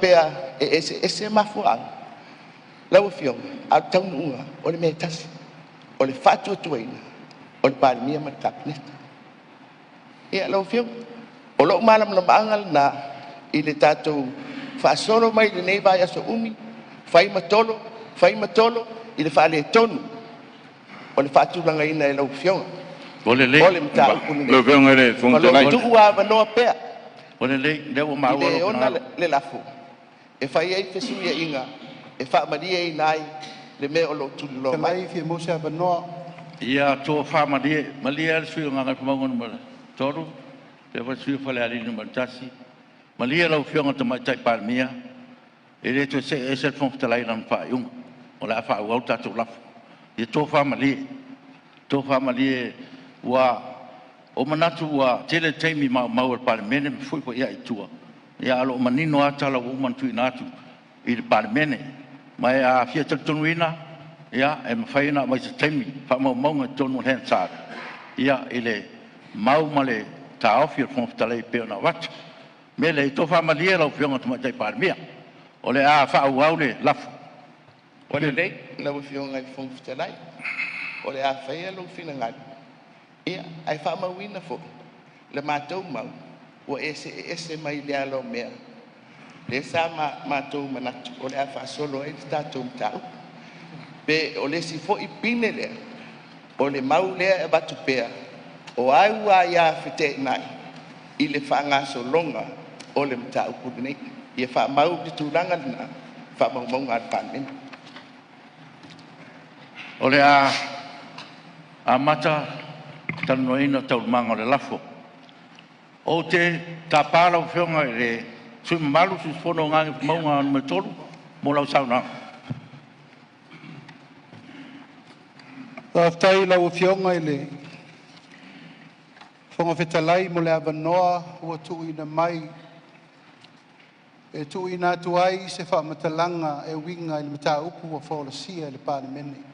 faapea e eseese mafuaaga lau Afioga, a o le taunuuga o le mea e tasi, o le faatuatuaina o le Palemia ma le Kapeneta. Ia lau Afioga, o lou malamalamaaga lena i le tatou faasolo mai lenei vaiaso umi, fai ma tolo, fai ma tolo i le faaletonu o le faatulagaina e lau Afioga Ua lelei. o le mataupu lenei. Lau Afioga i le Ma Fofoga o lo o Fetalai, tuu avanoa pea Ua lelei, o lea ua i maua le lou ona finagalo. le lafo e fai ai fesuiaiga e faamalieina ai le mea o lo o tuliloa mai. Fetalai fia maua se avanoa. Ia tofa malie, malie le sui usufono mo Gagaifomauga Nu.3, faapea foi le sui usufono mo Falealili Nu.1. Malie lau Afioga i le Tamaitai Palemia, e le toe se'e ese le Fofoga Fetalai i lana faaiuga, o le a faaauau le tatou lafo. Ia tofa malie, tofa malie ua ou manatu ua tele taimi maumau e le Palemene ma fefuifuiai i tua, ae o lo o manino lava tala ua uma ona tuuina atu i le Palemene. Ma a fia talitonuina, ia e mafai ona aumai i se taimi faamaumauga i totonu o le Hansard i le mau ma le taofi o le Fofoga Fetalai e pei ona avatu. O le mea lea, ia tofa malie lau Afioga i le Tamaitai Palemia, o le a faaauau le lafo. Ua lelei lau Afioga i le Fofoga Fetalai, o le a faia lou finagalo, ia ae faamauina foi le matou mau ua e see ese mai le ala o mea lea sa matou manatu o le a faasolo ai le tatou mataupu. Pe o le isi foi pine lea o le mau lea e avatu pea, o au aia feteenai i le faagasologa o le mataupu lenei. Ia faamau le tulaga lena i faamaumauga a le Palemene. O le a amata le talanoaina o Taualumaga o le lafo. Ou te tapa lau Afioga i le sui usufono mamalu o Gagaifomauga Nu.3 mo lau saunoaga. Faafetai i lau Afioga i le Fofoga Fetalai mo le avanoa ua tuuina mai e tuuina atu ai se faamatalaga e uiga i le mataupu ua folasia i le Palemene.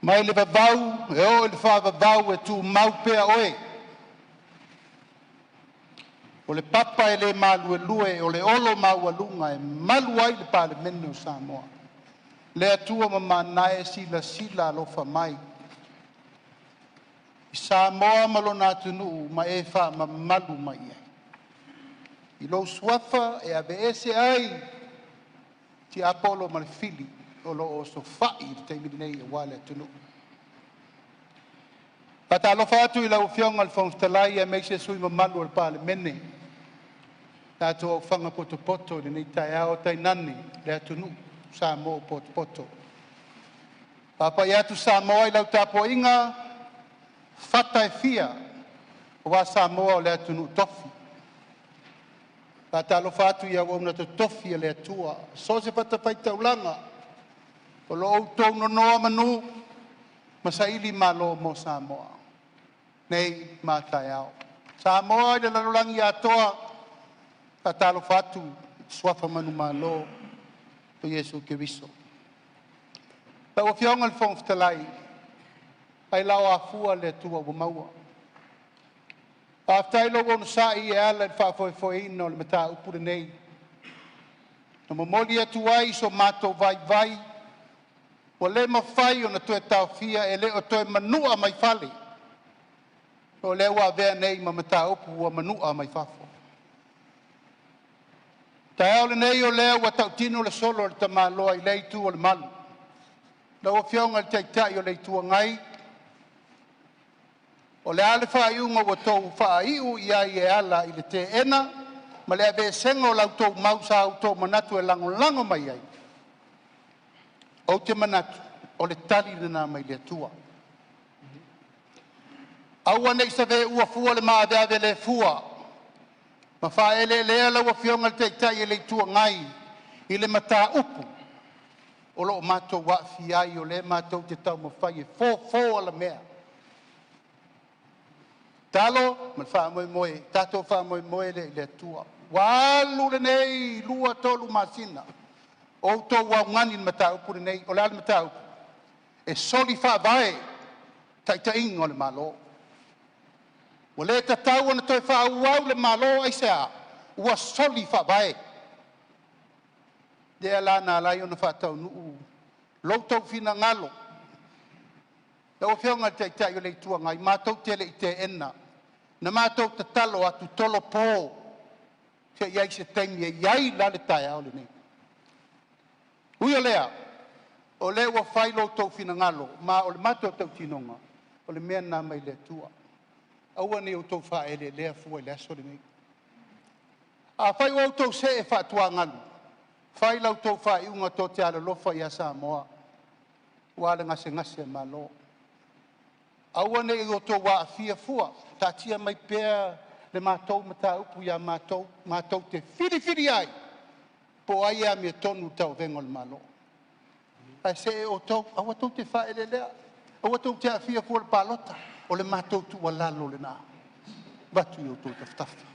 Mai le vavau e oo i le faavavau, e tumau pea Oe, o le papa e le maluelue o le olo maualuga e malu ai le Palemene o Samoa. Le Atua mamana e, silasila alofa mai i Samoa ma lona atunuu ma e faamamalu mai i ai. I lou Suafa e aveese ai tiapolo ma le fili o lo o osofai i le taimi nei aua le atunuu. E faatalofa atu i lau Afioga i le Fofoga Fetalai aemaise sui usufono mamalu o le Palemene, tatou aofaga potopoto i lenei taeao, tainane le atunuu Samoa ua potopoto. E faapai atu Samoa i lau tapuaiga fata e fia aua Samoa o le atunuu tofi. E faatalofa atu i auauna totofi a le Atua i so o se fatafaitaulaga o lo o outou nonomanu ma sailimalo mo Samoa nei ma a taeao. Samoa i le lalolagi atoa, e faatalofa atu i suafa manumalo o Iesu Keriso. Lau Afioga i le Fofoga Fetalai, ailao afua le Atua ua maua. Faafetai lou onosai e ala i le faafoefoeina o le mataupu lenei, na momoli atu ai so matou vaivai ua le mafai ona toe taofia, e le o toe manua mai fale, o lea ua avea nei ma mataupu ua manua mai fafo. O le taeao lenei o lea ua tautino le solo a le tamaloa i lea itu o le malu. Lau Afioga i le Taitai o le Itu Agai, o le a le faaiuga ua outou faaiu i ai e ala i le teena ma le aveesega o la outou mau sa outou manatu e lagolago mai ai, ou te manatu o le tali lena mai le Atua. Aua ne i saveua fua le maaveave le fua ma faaeleelea lau Afioga i le Taitai o le Itu Agai i le mataupu o lo o matou aafia ai, o lea matou te taumafai e fofo alamea. Tatalo ma le faamoemoe, tatou faamoemoe lea i le Atua. Ua alu lenei 2, 3 masina o outou augani i le mataupu lenei. O le a le mataupu? E soli faavae taitaiga o le Malo. Ua le tatau ona toe faaauau le Malo. Aisea? Ua soli Faavae. Lea la na ala ai ona faataunuu lo outou finagalo lau Afioga i le Taitai o le Itu Agai, matou te le i teena, na matou tatalo atu, tolopo se i i ai se taimi e i ai la le taeao lenei. Ui o lea, o lea ua fai lo outou finagalo, ma o le matou tautinoga, o le mea lena mai le Atua. Aua ne i outou faaeleelea fua i le aso lenei. Afai ua outou see faatuagalu, fai la outou faaiuga tou te alolofa ia Samoa aua le gasegase a Malo. Aua ne i outou aafia fua, taatia mai pea le matou mataupu ia matou, matou te filifili ai po o ai e amiotonu i le tauavega o le Malo. Ae see outou, aua tou te faaeleelea, aua tou te aafia fua i le palota. O le matou tuualalo lena e avatu i outou tafatafa.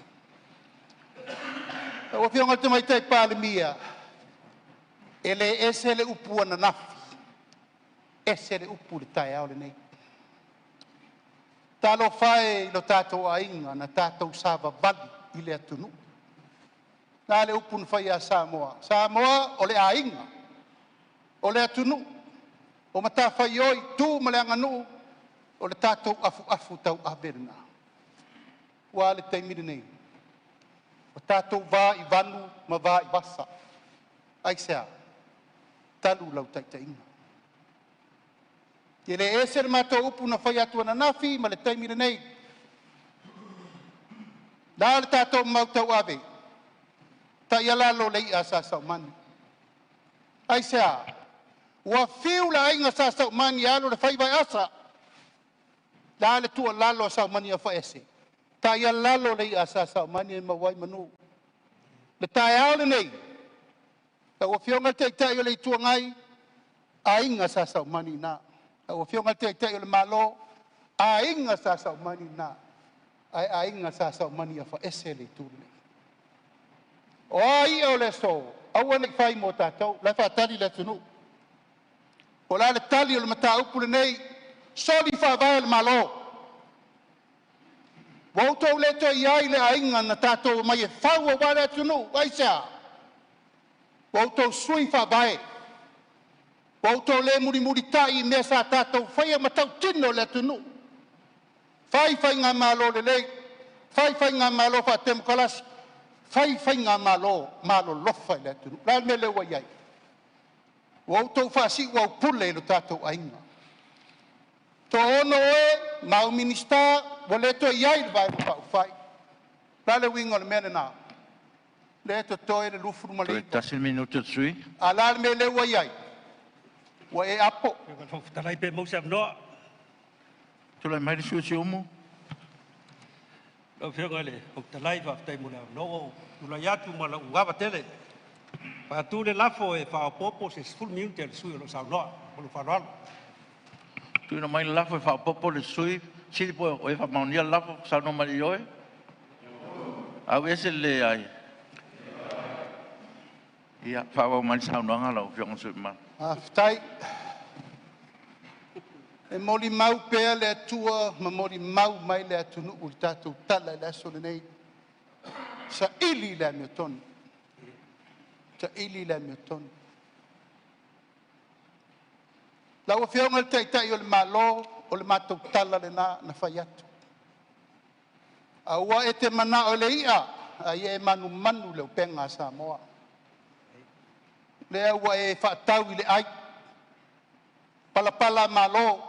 Lau Afioga i le Tamaitai Palemia, e le ese le upu ananafi, ese le upu i le taeao lenei. Talofa e i lo tatou aiga na tatou savavali i le atunuu. O le a le upu na fai ia Samoa? Samoa o le aiga, o le atunuu, o matafaioi, tu ma le aganuu, o le tatou afuafu tauave lena. Ua a le taimi lenei? Ua tatou va i vanu ma va i vasa. Aisea? Talu lau taitaiga. E le ese le matou upu na fai atu ananafi ma le taimi lenei. O le a le tatou mau tauave? Taialalo le ia a Sa Saumani. Aisea? Ua fiu le aiga Sa Saumani e alu i le faiva e asa. O le a le tuualalo a Saumani afaese? Taialalo le ia a Sa Saumani e maua ai manu. O le taeao lenei, lau Afioga i le Taitai o le Itu Agai, aiga Sa Saumani i ina. Lau Afioga i le Taitai o le Malo, aiga Sa Saumani i ina, ae aiga Sa Saumani afaese le itu lenei. O a ia o le aso, aua ne i fai mo tatou, o la e faatali le atunuu. Po o le a le tali o le mataupu lenei, soli faavae o le Malo. Ua outou le toe i ai le aiga na tatou omai e fau aua le atunuu. Aisea? Ua outou sui faavae, ua outou le mulimulitai i mea sa tatou faia ma tautino i le atunuu. Fai faigamalo lelei, fai faigamalo faatemokarasi, fai faigamalo malolofa i le atunuu. O le a le mea lea ua i ai? Ua outou faasiuaupule i lo tatou aiga. Toaono oe ma au Minisita ua le toe i ai le Vaega Faaupufai. O le a le uiga o le mea lena? Lea e totoe le Toe 29. tasi le minute o le sui. A o le a le mea lea ua i ai? Ua e apo. Fetalai pe maua se avanoa. Tulai mai le sui usufono o Siumu. Lau Afioga i le Fofoga Fetalai, faafetai mo le avanoa. Ua ou tulai atu ma lou ava tele e faatu le lafo, E Faaopoopo se 10 minute a le sui usufono o lo o saunoa. Ma lou faaaloalo. Tuuina mai le lafo e faaopoopo le sui. Fesili po o e faamaonia le lafo. Saunoa mai i le ioe. Auese le leai. Ia faaauau mai le saunoaga lau Afioga i le sui usufono mamalu. Faafetai. E molimau pea le Atua ma molimau mai le atunuu i le tatou tala i le aso lenei, saili le amiotonu, saili le amiotonu. Lau Afioga i le Taitai o le Malo, o le matou tala lena na fai atu. Aua e te manao i le i'a a ia e manumanu i le upega a Samoa. Lea ua e faatau i le ai, palapala malo,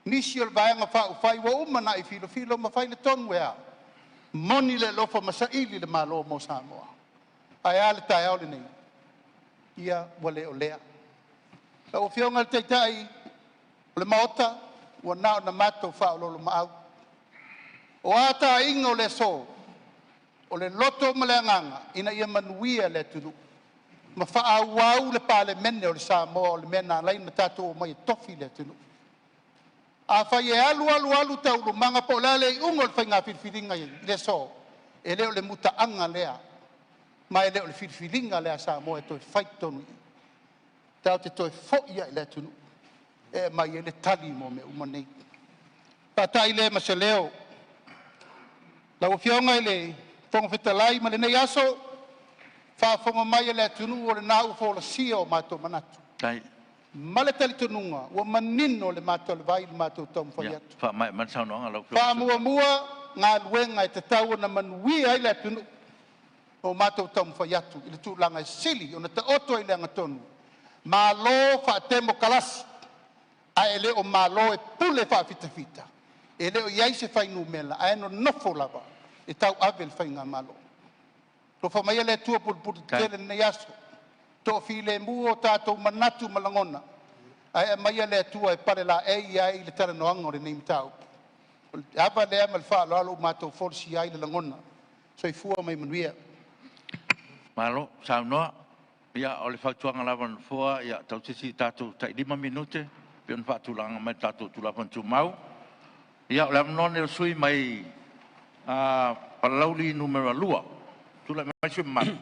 nisi o le Vaega Faaupufai ua uma ona e filofilo ma fai le tonu e a? Moni le alofa ma saili le Malo mo Samoa. Ae a le taeao lenei? Ia ua le o lea. Lau Afioga i le Taitai o le Maota, ua na ona matou faaoloolomaau. O a taiga o le aso, o le loto ma le agaga ina ia manuia le atunuu ma faaauau le Palemene o le Samoa, o le mea na ala ai ona tatou omai e tofi le atunuu. Afai e alu alu alu taualumaga po o le a le iuga o le faiga filifiliga i le aso, e le o le mutaaga lea ma e le o le filifiliga lea a Samoa e toe fai i totonu i i. Tatou te toe foi lava i le atunuu e aumai ai le tali mo mea uma nei. Faata'i lea ma se leo Lau Afioga i le Fofoga Fetalai ma lenei aso, faafofoga mai le atunuu o lena ua folasia o matou manatu ma le talitonuga ua manino le mata o le vai i le matou taumafai atu. Faamuamua galuega e tatau ona manuia ai le atunuu o matou taumafai atu i le tulaga e sili ona taoto ai i le agatonu, malo faatemokarasi ae le o malo e pule faafitafita, e le o i ai se fuainumera ae nonofo lava e tauave le faigamalo. Alofa maia le Atua pulepuletetele i lenei aso, toafilemu o tatou manatu ma lagona, ae aumaia le Atua e palelaei ai le talanoaga o lenei mataupu. O le ava lea ma le faaaloalo ua matou folasia ai le lagona. Soifua ma ia manuia. Malo saunoa. Ia o le fautuaga lava a le Nofoa, ia tausisi i tatou tai 5 minute pei ona faatulaga mai i le tatou Tulafono Tumau. Ia o le avanoa lenei o le sui usufono mai Palauli 2. Tulai mai le sui usufono mamalu.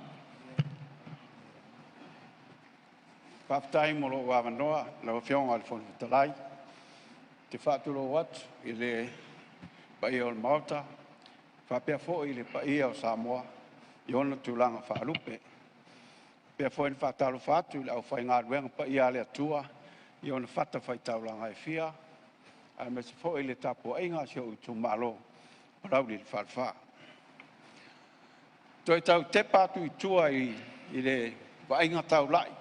Faafetai mo lou avanoa lau Afioga i le Fofoga Fetalai. Ou te faatulou atu i le paia o le Maota faapea foi le paia o Samoa i ona tulaga faalupe. E faapea foi ona faatalofa atu i le aufaigaluega paia a le Atua i ona fatafaitaulaga e fia, aemaise foi le tapuaiga a si ou itumalo o Palauli le Falefa. E toe tau tepa atu i tua i le vaaiga taulai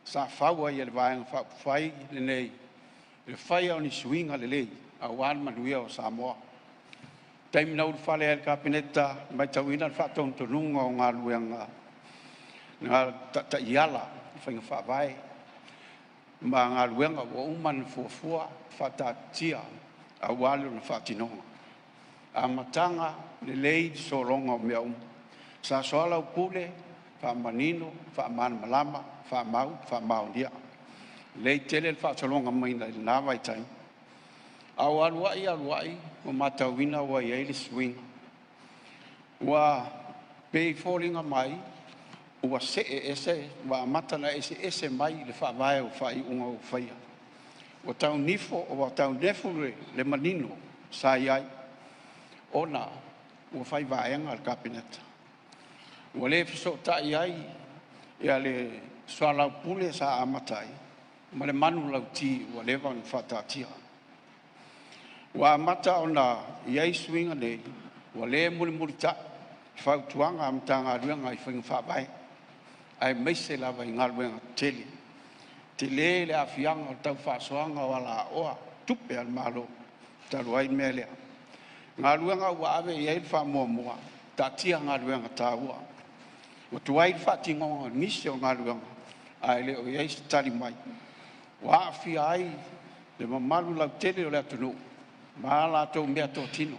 sa fau ai e le Vaega Faaupufai lenei i le faia o ni suiga lelei aua le manuia o Samoa. I le taimi na ulufale ai i le Kapeneta, matauina le faatonutonuga o galuega taiala, faiga faavae ma galuega ua uma ona fuafua ma faataatitia aua lona faatinoga. Amataga lelei le sologa o mea uma. Sa soalaupule, faamanino, faamalamalama, faamau, faamaonia. Lelei tele le faasologa maiga i lena vaitaimi, a ua alu ai alu ai ua matauina ua i ai le suiga. Ua pei e foliga mai ua see ese ua amata ona eseese mai le faavae o faaiuga ua faia. Ua tau nifo ua tau nefu le manino sa i ai ona ua fai vaega le Kapeneta. Ua le fesootai ai le soalaupule sa amata ai ma le manulauti ua leva ona faataatia. Ua amata ona i ai suiga nei, ua le mulimulita'i fautuaga a Matagaluega i faiga faavae aemaise lava i galuega tetele. Tele le aafiaga o le tau faasoaga o alaoa tupe a le Malo talu ai le mea lea. O galuega ua ave i ai le faamuamua, taatia galuega taua ua tuai le faatinoga o nisi o galuega ae le o i ai se tali mai ua aafia ai le mamalu lautele o le atunuu ma a latou meatotino.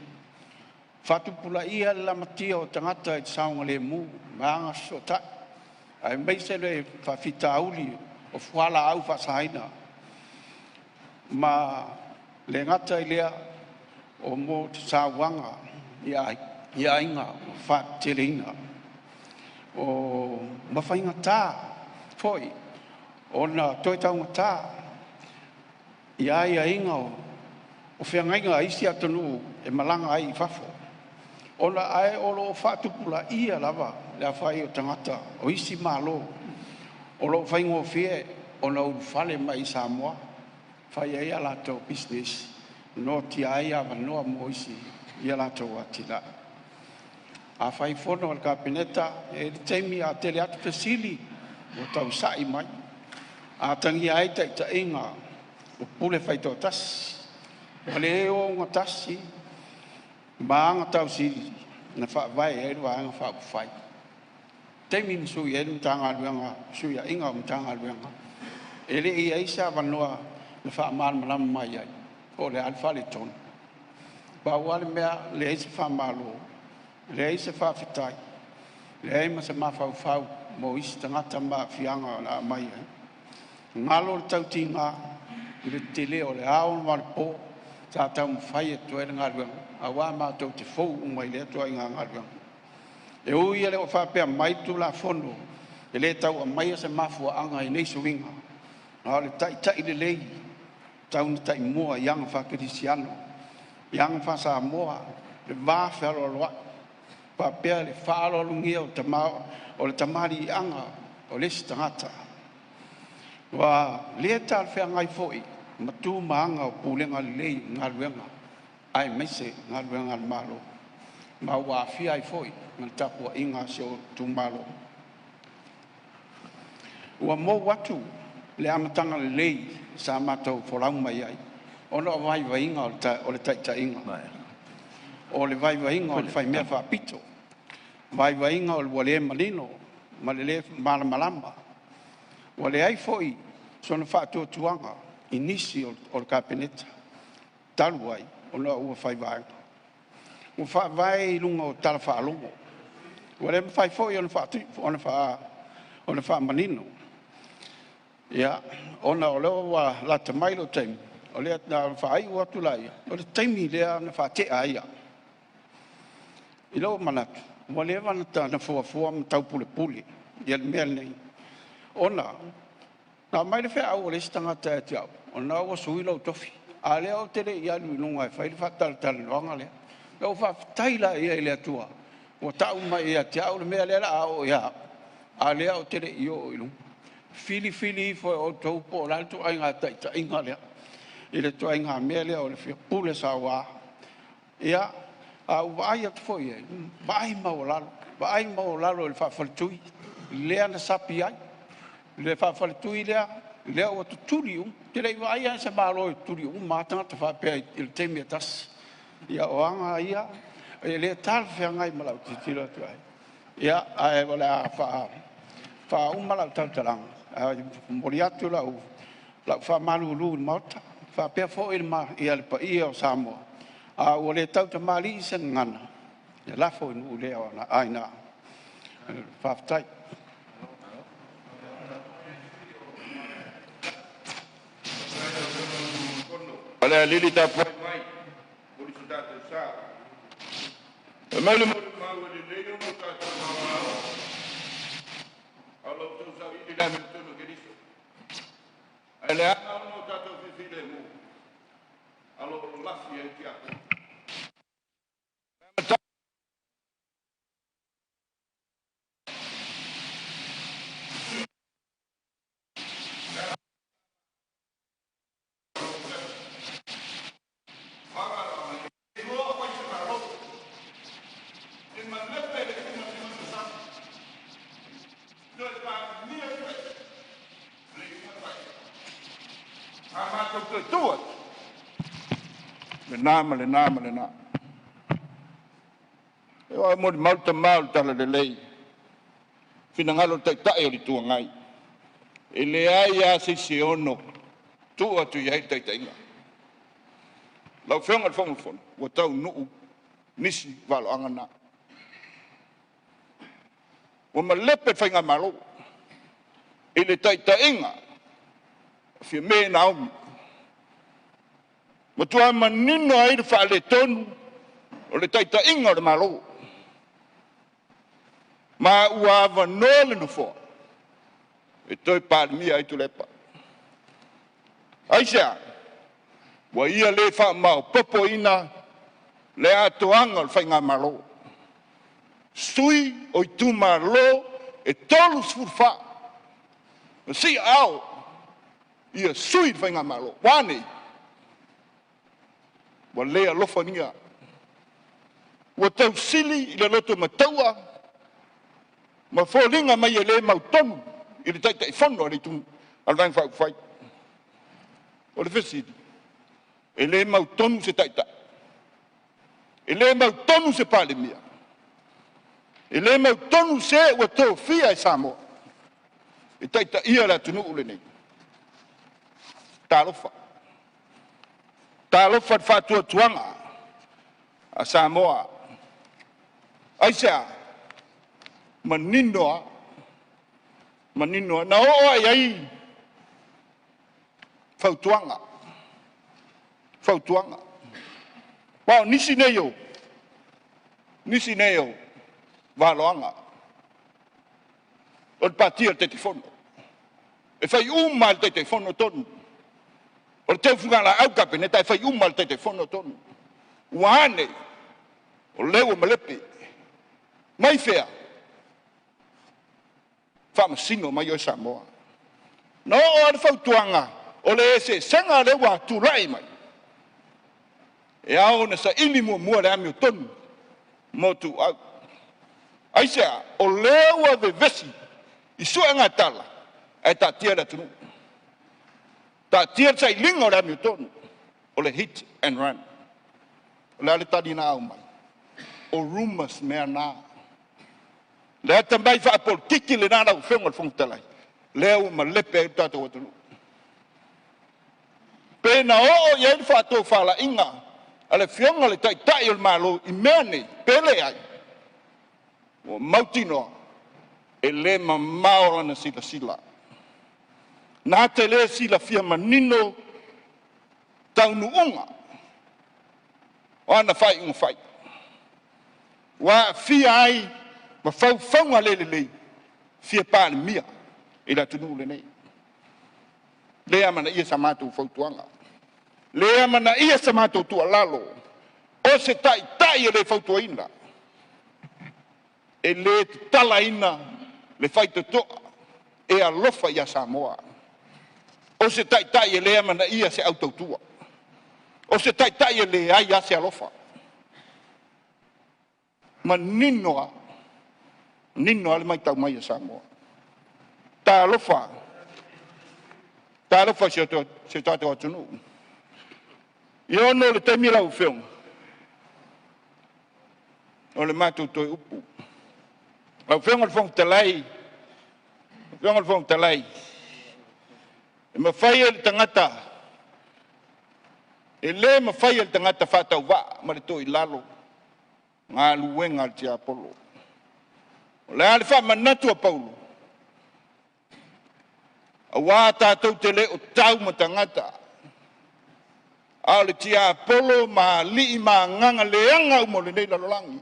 Faatupulaia le lamatia o tagata i le saogalemu ma agafesootai aemaise le faafitauli o fualaau faasaina, ma le gata i lea o mo sauaga i aiga ua faateteleina. O ma faigata foi ona toe taugata ia aiaiga o feagaiga a isi atunuu e malaga ai i fafo, ona ae o lo o faatupulaia lava le aofai o tagata o isi Malo o lo o faigofie ona ulufale mai i Samoa, fai ai a latou pisinisi, noatia ai avanoa mo isi ia latou atinae. A fai fono a le Kapeneta, e i ai le taimi a tele atu fesili ua tau mai, atagia ai taitaiga o pule faitoatasi. Ua le ogatasi ma aga tausili na faavae ai le Vaega Faaupufai. Taimi na sui ai le Matagaluega, fesuiaiga o Matagaluega, e le i i ai se avanoa na faamalamalama mai ai po o le a le faaletonu. Pau lava le mea, leai se faamalo, leai se faafetai, leai ma se mafaufau mo isi tagata ma aafiaga o le a aumai ai. Galo le tautiga i le tetele o le ao ma le po sa taumafai atu ai le galuega, aua matou te fou uma i lea ituaiga galuega. E ui e le o faapea mai le Tulafono e le tau aumaia se mafuaaga i nei suiga, a o le taitai lelei e tatau ona taimua i aga faakerisiano, i aga faa-Samoa le va fealoaloai, faapea le faaaloalogia o le tamaliiaga o le isi tagata. Ua le talafeagai foi ma tu ma aga o pulega lelei o galuega aemaise galuega a le Malo, ma ua aafia ai foi ma le tapuaiga a si ou itumalo. Ua mou atu le amataga lelei sa matou folau mai ai, ona o vaivaiga o le taitaiga, o le vaivaiga o le faimea faapito, vaivaiga ua le manino ma le le malamalama, ua leai foi sona faatuatuaga i nisi o le Kapeneta talu ai ona ua fai vaega. Ua faavae i luga o tala faalogo ua le mafai foi ona faamanino. Ia, ona o lea ua lata mai lou taimi, o lea na ona faaiu atu laia, o le taimi lea na faatea ai au. I lou manatu, ua leva ona fuafua ma taupulepule ia le mea lenei, ona na aumai le feau a le isi tagata ia te au, o lena ua sui lou tofi, a o lea ou te le i alu i luga e fai le faatalatalanoaga lea. Na ou faafetai lea i le Atua ua tau mai ia te au le mea lea o le a oo ia au, a o lea ou te le i oo i luga. Filifili ifo e outou po o le a le ituaiga taitaiga lea, i le ituaiga mea lea o le fia pule saua. Ia, a ou vaai atu foi i ai, vaai maualalo, vaai maualalo i le faafaletui lea na sapi ai, le faafaletui lea, lea ua tutuli uma. Ou te le i vaai lava i se Malo e tutuli uma lava tagata faapea i le taimi e tasi. Ia, o aga ia e le talafeagai ma lau tilotilo atu i ai. Ia, ae o le a faauma lau tautalaga, ae momoli atu lau faamalulu i le Maota, faapea foi le paia o Samoa, a ua le tautamalii se gagana, ia lafo i nuu le aina. Faafetai. Falealili tapuai mai, momoli so tatou sa. E mai le molimau e lelei ona o tatou maumau, a o la outou sailiili i le amiotonu a Keriso. Ae leaga ona o tatou fifilemu, a o lo o lafi ai tiakono. Lena ma lena ma lena. E oa molimau le tama o le Talalelei, finagalo o le Taitai o le Itu Agai, e leai lava se isi e ono tuu atu i ai le taitaiga. Lau Afioga i le Fofoga Fetalai, ua taunuu nisi valoaga na. Ua malepe le faigamalo i le taitaiga o Fiame Naomi. Matua manino ai le faaletonu o le taitaiga o le Malo, ma ua avanoa le Nofoa e toe Palemia ai Tuilaepa. Aisea? Ua ia le faamaopoopoina le atoaga o le faigamalo. Sui o itumalo e 34 na siaao ia sui le faigamalo. Ua a nei? Ua le alofagia. Ua tausili i le loto mataua ma foliga mai e le mautonu i le Taitaifono a le Vaega Faaupufai. O le fesili, e le mautonu se Taitai? E le mautonu se Palemia? E le mautonu se ua tofia e Samoa e taitaia le atunuu lenei? Talofa. Talofa i le faatuatuaga a Samoa. Aisea? Manino lava, manino lava. Na oo lava i ai fautuaga, fautuaga. Aua o nisi nei o valoaga o le patia o le Taitaifono. E fai uma lava e le Taitaifono tonu. O le teu fugalaau a le Kapeneta e fai uma lava e le Taitaifono tonu. Ua a nei? O lea ua malepe mai fea? Faamasino mai oe Samoa. Na oo lava le fautuaga o le eseesega lea ua tulai mai, e ao ona saili muamua le amiotonu mo ituau. Aisea? O lea ua vevesi i suegatala ae taatia le atunuu, taatia le sailiga o le amiotonu, o le hit and run. O le a le tali na aumai? O rumors mea na. Le atamai faapolitiki lena lau Afioga i le Fofoga Fetalai, lea ua malepe ai le tatou atunuu. Pe na oo i ai le faatofalaiga a le Afioga i le Taitai o le Malo i mea nei, pe leai, ua mautinoa e le mamao lana silasila, na te le silafia manino taunuuga o ana faaiuga fai, ua aafia ai ma faufauga le lelei fia Palemia i le atunuu lenei. Le amanaia sa matou fautuaga, le amanaia sa matou tuualalo. O se taitai e le fautuaina, e le tatalaina le faitotoa e alofa ia Samoa. O se taitai e le amanaia se au tautua. O se taitai e leai lava se alofa. Manino lava, manino lava le matau mai a Samoa. Talofa, talofa i si o tatou atunuu. Ia ona o le taimi lau Afioga, o le matou toe upu. Lau Afioga i le Fofoga Fetalai, lau Afioga i le Fofoga Fetalai, e mafai e le tagata, e le mafai e le tagata faatauvaa ma le toilalo galuega a le tiapolo. O le a le faamanatu a Paulo? Aua tatou te le o tau ma tagata, a o le tiapolo ma alii ma agaga leaga uma o lenei lalolagi.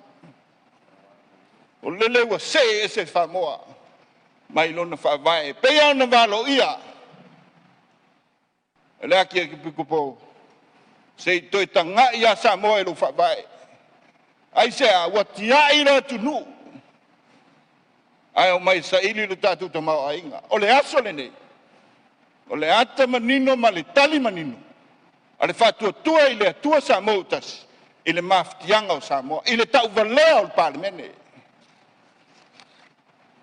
O lele ua see ese Samoa mai lona faavae, e pei lava ona valoia e le Akiepikopo, se i toe tagai ia Samoa i lou faavae. Aisea? Ua tiai le atunuu ae omai e saili lo tatou tamaoaiga. O le aso lenei, o le ata manino ma le tali manino a le Faatuatua i le Atua Samoa ua Tasi i le mafatiaga o Samoa, i le tauvalea o le Palemene.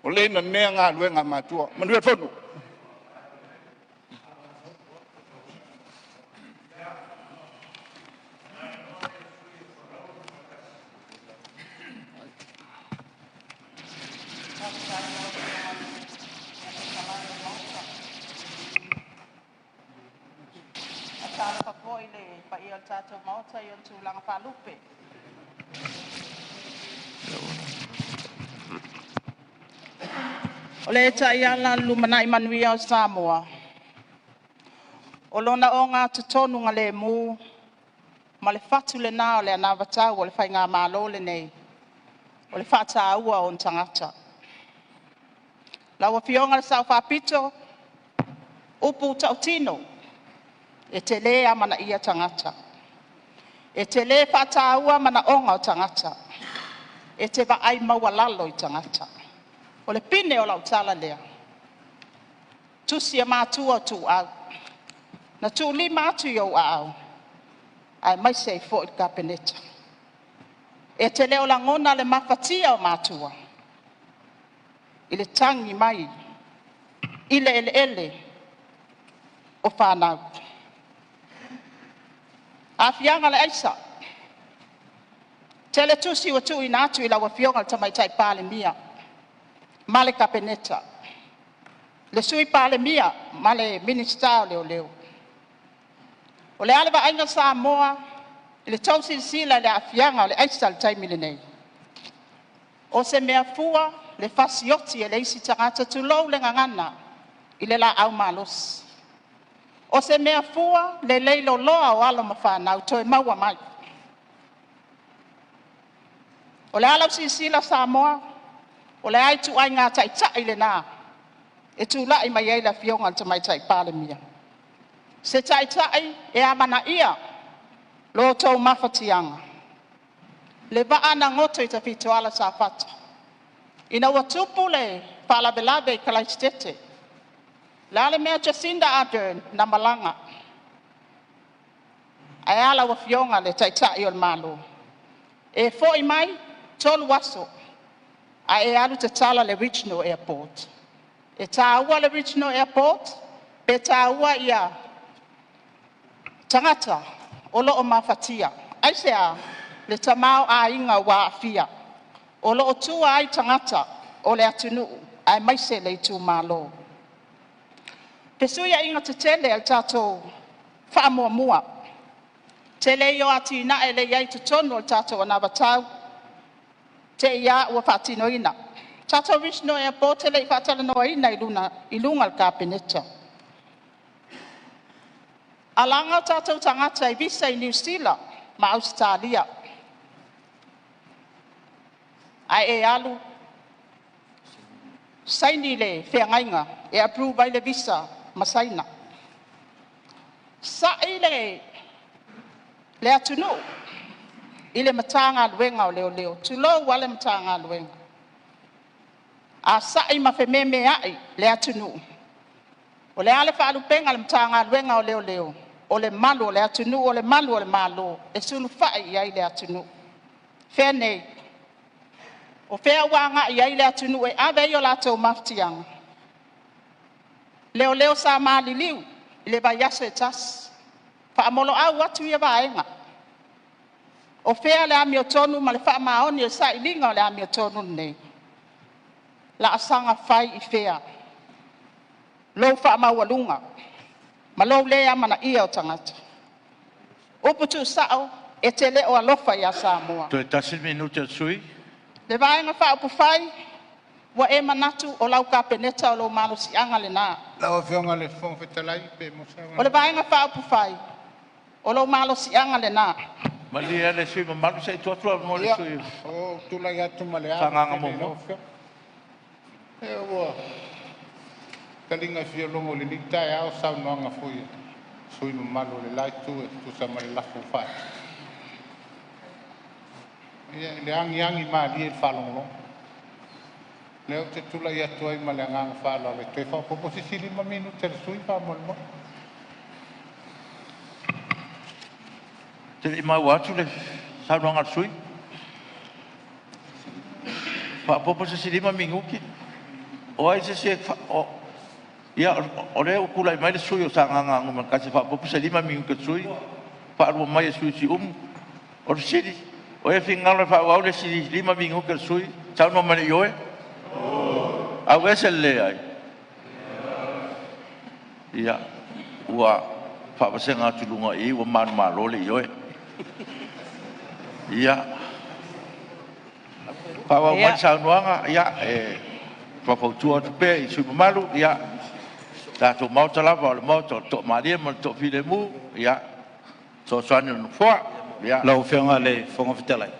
O le nanea galuega a matua. Manuia le fono. Faatalofa foi i le paia o le tatou Maota i ona tulaga faalupe. O le taiala o le lumanai manuia o Samoa, o lona ogatotonugalemu ma le fatu lena o le anavatau a le Faigamalo lenei, o le faataua o ona tagata. Lau Afioga i le Sao Faapito, upu tautino, e te le amanaia tagata, e te le faataua manaoga o tagata, e te vaai maualalo i tagata. O le pine o lau tala lea, tusi a matua o Ituau, na tuulima atu i ou aao aemaise ai foi le Kapeneta. E te le o lagona le mafatia o matua i le tagi mai i le eleele o fanau. Aafiaga o le aisa, tele tusi ua tuuina atu i lau Afioga i le Tamaitai Palemia ma le Kapeneta, le Sui Palemia ma le Minisita o Leoleo. O le a le vaaiga a Samoa i le tou silasila i le aafiaga o le aisa i le taimi lenei? O se mea fua le fasioti e le isi tagata, tulou le gagana i le laau malosi? O se mea fua le leiloloa o alo ma fanau toe maua mai? O le a lau silasila Samoa? O le a ituaiga taitai lena e tulai mai ai le Afioga i le Tamaitai Palemia? Se taitai e amanaia lo outou mafatiaga. Le vaa na goto i Tafitoala Safata ina ua tupu le faalavelave i Kalaisitete. Le a le mea Jacinda Ardern na malaga? Ae a lau Afioga i le Taitai o le Malo? E foi mai 3 aso ae e alu tatala le regional airport. E taua le regional airport pe taua tagata o lo o mafatia? Aisea? Le tamaoaiga ua aafia, o lo o tua ai tagata o le atunuu aemaise le itumalo. Fesuiaiga tetele a le tatou faamuamua, tele ia o atinae lea e i ai i totonu o le tatou anavatau, te i lava ua faatinoina. Tatou regional airport e le i faatalanoaina i luga o le Kapeneta. Alaga o tatou tagata i visa i Niu Sila ma Ausetalia, ae e alu saini le feagaiga e approve ai le visa ma Saina. Sa'i le atunuu i le Matagaluega o Leoleo, tulou lava le Matagaluega. A sa'i ma fememea'i le atunuu, o le a le faalupega a le Matagaluega o Leoleo? O le malu o le atunuu, o le malu o le Malo, e sulufai i ai le atunuu. Fea nei? O fea ua agai i ai le atunuu e ave ai o latou mafatiaga? Leoleo sa maliliu i le vaiaso e tasi, faamoloau atu ia vaega. O fea le amiotonu ma le faamaoni o le sailiga o le amiotonu lenei? Laasaga fai i fea lou faamaualuga ma lou le amanaia o tagata? Upu tuusao, e te le o alofa ia Samoa. Toe tasi le minute o le sui usufono. Le Vaega Faaupufai, ua e manatu o lau Kapeneta o lou malosiaga lena. Lau Afioga i le Fofoga Fetalai pe maua se O le avanoa. Vaega Faaupufai, o lou malosiaga lena. Malie le sui usufono mamalu se i tuu atu le avanoa i le Ia, sui usufono ua ou tulai atu ma le o ava Sagaga tele i lau 1. Afioga. Se ua taliga fialogo i lenei taeao saunoaga foi a sui usufono mamalu o le la itu e tusa ma le lafo ua faatu. Ia, i le agiagi malie i le faalogologo. Lea ou te tulai atu ai ma le agaga faaaloalo e toe faaopoopo se isi 5 minute a le sui usufono faamolemole. E te le i maua atu le saunoaga a le sui usufono? Faaopoopo se isi 5 minute. O ai se isi e... Ia, o lea ua tulai mai le sui usufono mo Sagaga 1 e faaopoopo se 5 minute o le sui usufono, faalua mai e le sui usufono o Siumu. O le fesili, o ai e finagalo e faaauau le isi 5 minute a le sui usufono? Saunoa mai i le ioe. Aveese le leai. Ia, ua faavasega atu i luga i i ua manumalo le ioe. Ia, faaauau mai le saunoaga. Ia, e faufautua atu pea i sui usufono mamalu, ia, le tatou Maota lava o le Maota o le toamalie ma le toafilemu. Ia, o le fesoasoani a le Nofoa. Ia, Lau Afioga i le Fofoga Fetalai,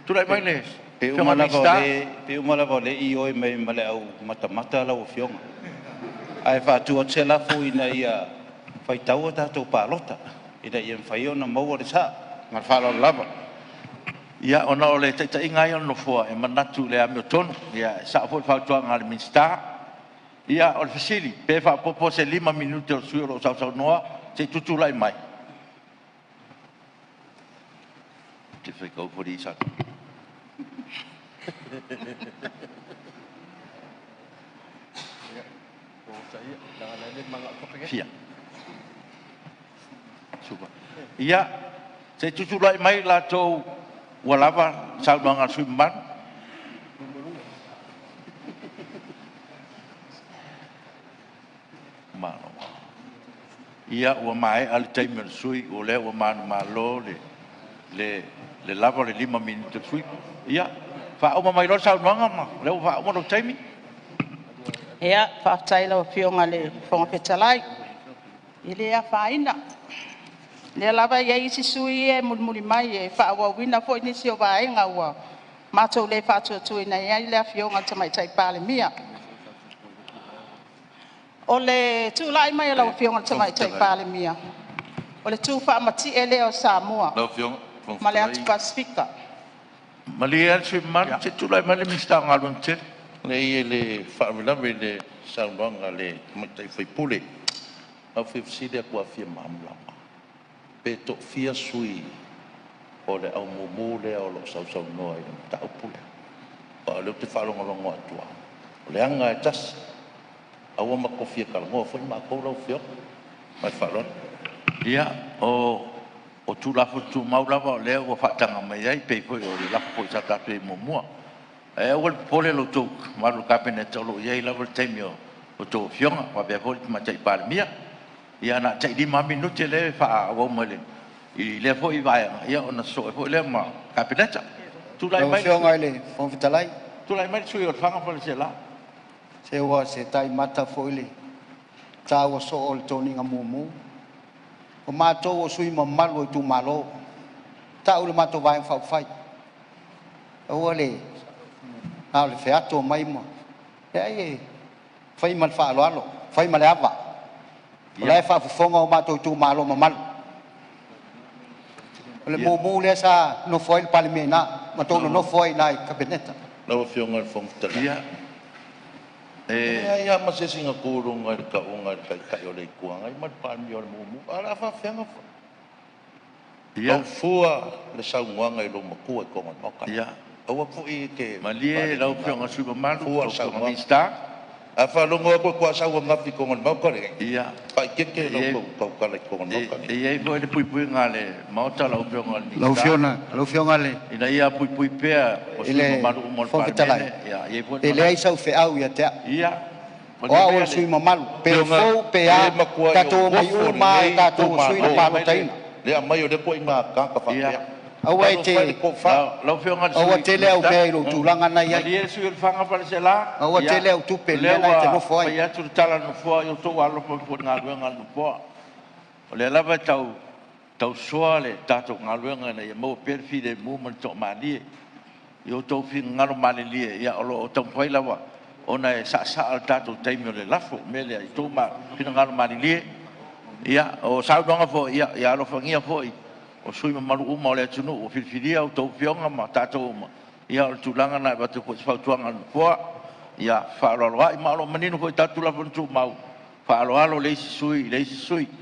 tulai mai le pe Afioga uma i le lava o Minisita. lea, pe uma lava o lea e ioe mai ma le au matamata lau Afioga, ae faatu atu se lafo, Ina ia faitau a tatou palota ina ia mafai ona maua le sao. Ma le faaaloalo lava. Ia, ona o le taitaiga lava ia o le Nofoa, e manatu i le amiotonu. Ia, e sao foi le fautuaga a le Minisita. Ia, o le fesili, pe faaopoopo se 5 minute o le sui usufono o lo o sausaunoa se i tutulai mai. Ou te faitau foi. Ia, se i tutulai mai latou ua lava le saunoaga a le sui usufono mamalu. Malo. Ia, ua maea le taimi o le sui usufono, o lea ua manumalo le lava o le 5 minute o le sui usufono. Ia, faauma mai loa le saunoaga ma o lea ua faauma lou taimi. Ia, faafetai i lau Afioga i le Fofoga Fetalai. E le afaina, o lea lava e i ai isi sui usufono ia e mulimuli mai e faaauauina foi nisi o vaega ua matou le faatuatuaina ai le Afioga i le Tamaitai Palemia. O le tulai mai o lau Afioga i le Tamaitai Palemia, o le tu faamatie lea o Samoa. Lau Afioga Fofoga ma le Atu Fetalai. Pasefika. Malie lava le sui usufono mamalu, se i tulai mai le Minisita o Galuega Tetele. Leai, e le faalavelave i le saunoaga a le tamaitai sui usufono. Ae ou te fia fesili atu lava fia malamalama, pe toafia sui o le au mumu lea o lo o sausaunoa i le mataupu lea? Aua o lea ou te faalogologo atu lava, o le aga lava e tasi. A ua matou fia talanoa foi matou lau Afioga. Ma le faaaloalo. Ia, o Tulafono Tumau lava o lea ua faataga mai ai, pei foi o le lafo foi sa tatou i ai muamua. Ae aua le popole lo outou mamalu i le Kapeneta, o lo o i ai lava le taimi o a outou afioga faapea foi le Tamaitai Palemia. Ia na o le tai 5 lava minute lea e faaauau mai i lea foi vaega, ia ona sosoo ai foi lea ma le Kapeneta. Tulai Lau mai le sui Afioga i le Fofoga Fetalai, tulai mai le sui usufono o Lefaga ma Faleaseela. Se ua se taimata foi le taua soo o le toniga mumu. O matou o sui usufono mamalu o itumalo, tau le matou Vaega Faaupufai, aua le na o le feato mai ma… Leai, e fai ma le faaaloalo, fai ma le ava, o la e faafofoga o matou itumalo mamalu. O le mumu lea sa nofo ai le Palemia i ina, matou nonofo ai i ina i le Kapeneta. Lau Afioga i le Fofoga Fetalai, Ia, e e leai lava ma se isi na tu i luga i le tauga a le Taitai o le Itu Agai ma le Palemia o le mumu. Ae o le a faapefea ona ia, tau le saunoaga i lou matua i totonu o le Maota lenei. ia. Aua foi e te Malie lau Afioga i le faaleaganuu. sui usufono mamalu, Fua lau le Afioga i le saunoaga. Minisita. A faalogo atu e tuasau ananafi i totonu o le Maota lenei, Ia, faaeteete e i lau ai, tautala i totonu o le e Maota e lenei. i ai foi le puipuiga a le Maota lau Afioga i le Lau Minisita, Afioga, lau Afioga i le ina ia puipui pea o i sui le usufono mamalu uma o le Fofoga Fetalai, Palemene. Ia e i ai foi le e leai manatu. sau feau ia te au. Ia, O malie au o maia le sui le mamalu, pe Afioga, fou pe e a, matuai tatou ou omai ofo uma lava o lenei tatou o sui na itumalo malie mai le palotaina. le aumai o lea ituaiga tagata ia faapea. Aua e Talofa e i le te, tofa. Lau Afioga i le aua Sui tele au Minisita, mea i lou tulaga na i ai. malie le sui usufono o Lefaga ma Faleaseela. Aua Ia, tele au tupe o i le lea mea la e te ua nofo ai. fai atu le tala a le Nofoa, ia outou alolofa ifo i le galuega a le Nofoa. O lea lava e tau tausoa le tatou galuega ina ia maua pea le filemu ma le toamalie. I outou finagalo malilie, ia o lo o taumafai lava ona e saasaa le tatou taimi o le lafo. O le mea lea, i outou finagalo malilie, ia, o saunoaga foi, ia alofagia foi o sui usufono mamalu uma o le atunuu ua filifilia a outou afioga ma tatou uma. Ia o le tulaga lena e avatu ai foi se fautuaga a le Nofoa, ia faaaloaloai, ma o lo o manino foi i tatou Tulafono Tumau, faaaloalo le isi sui usufono i le isi sui usufono.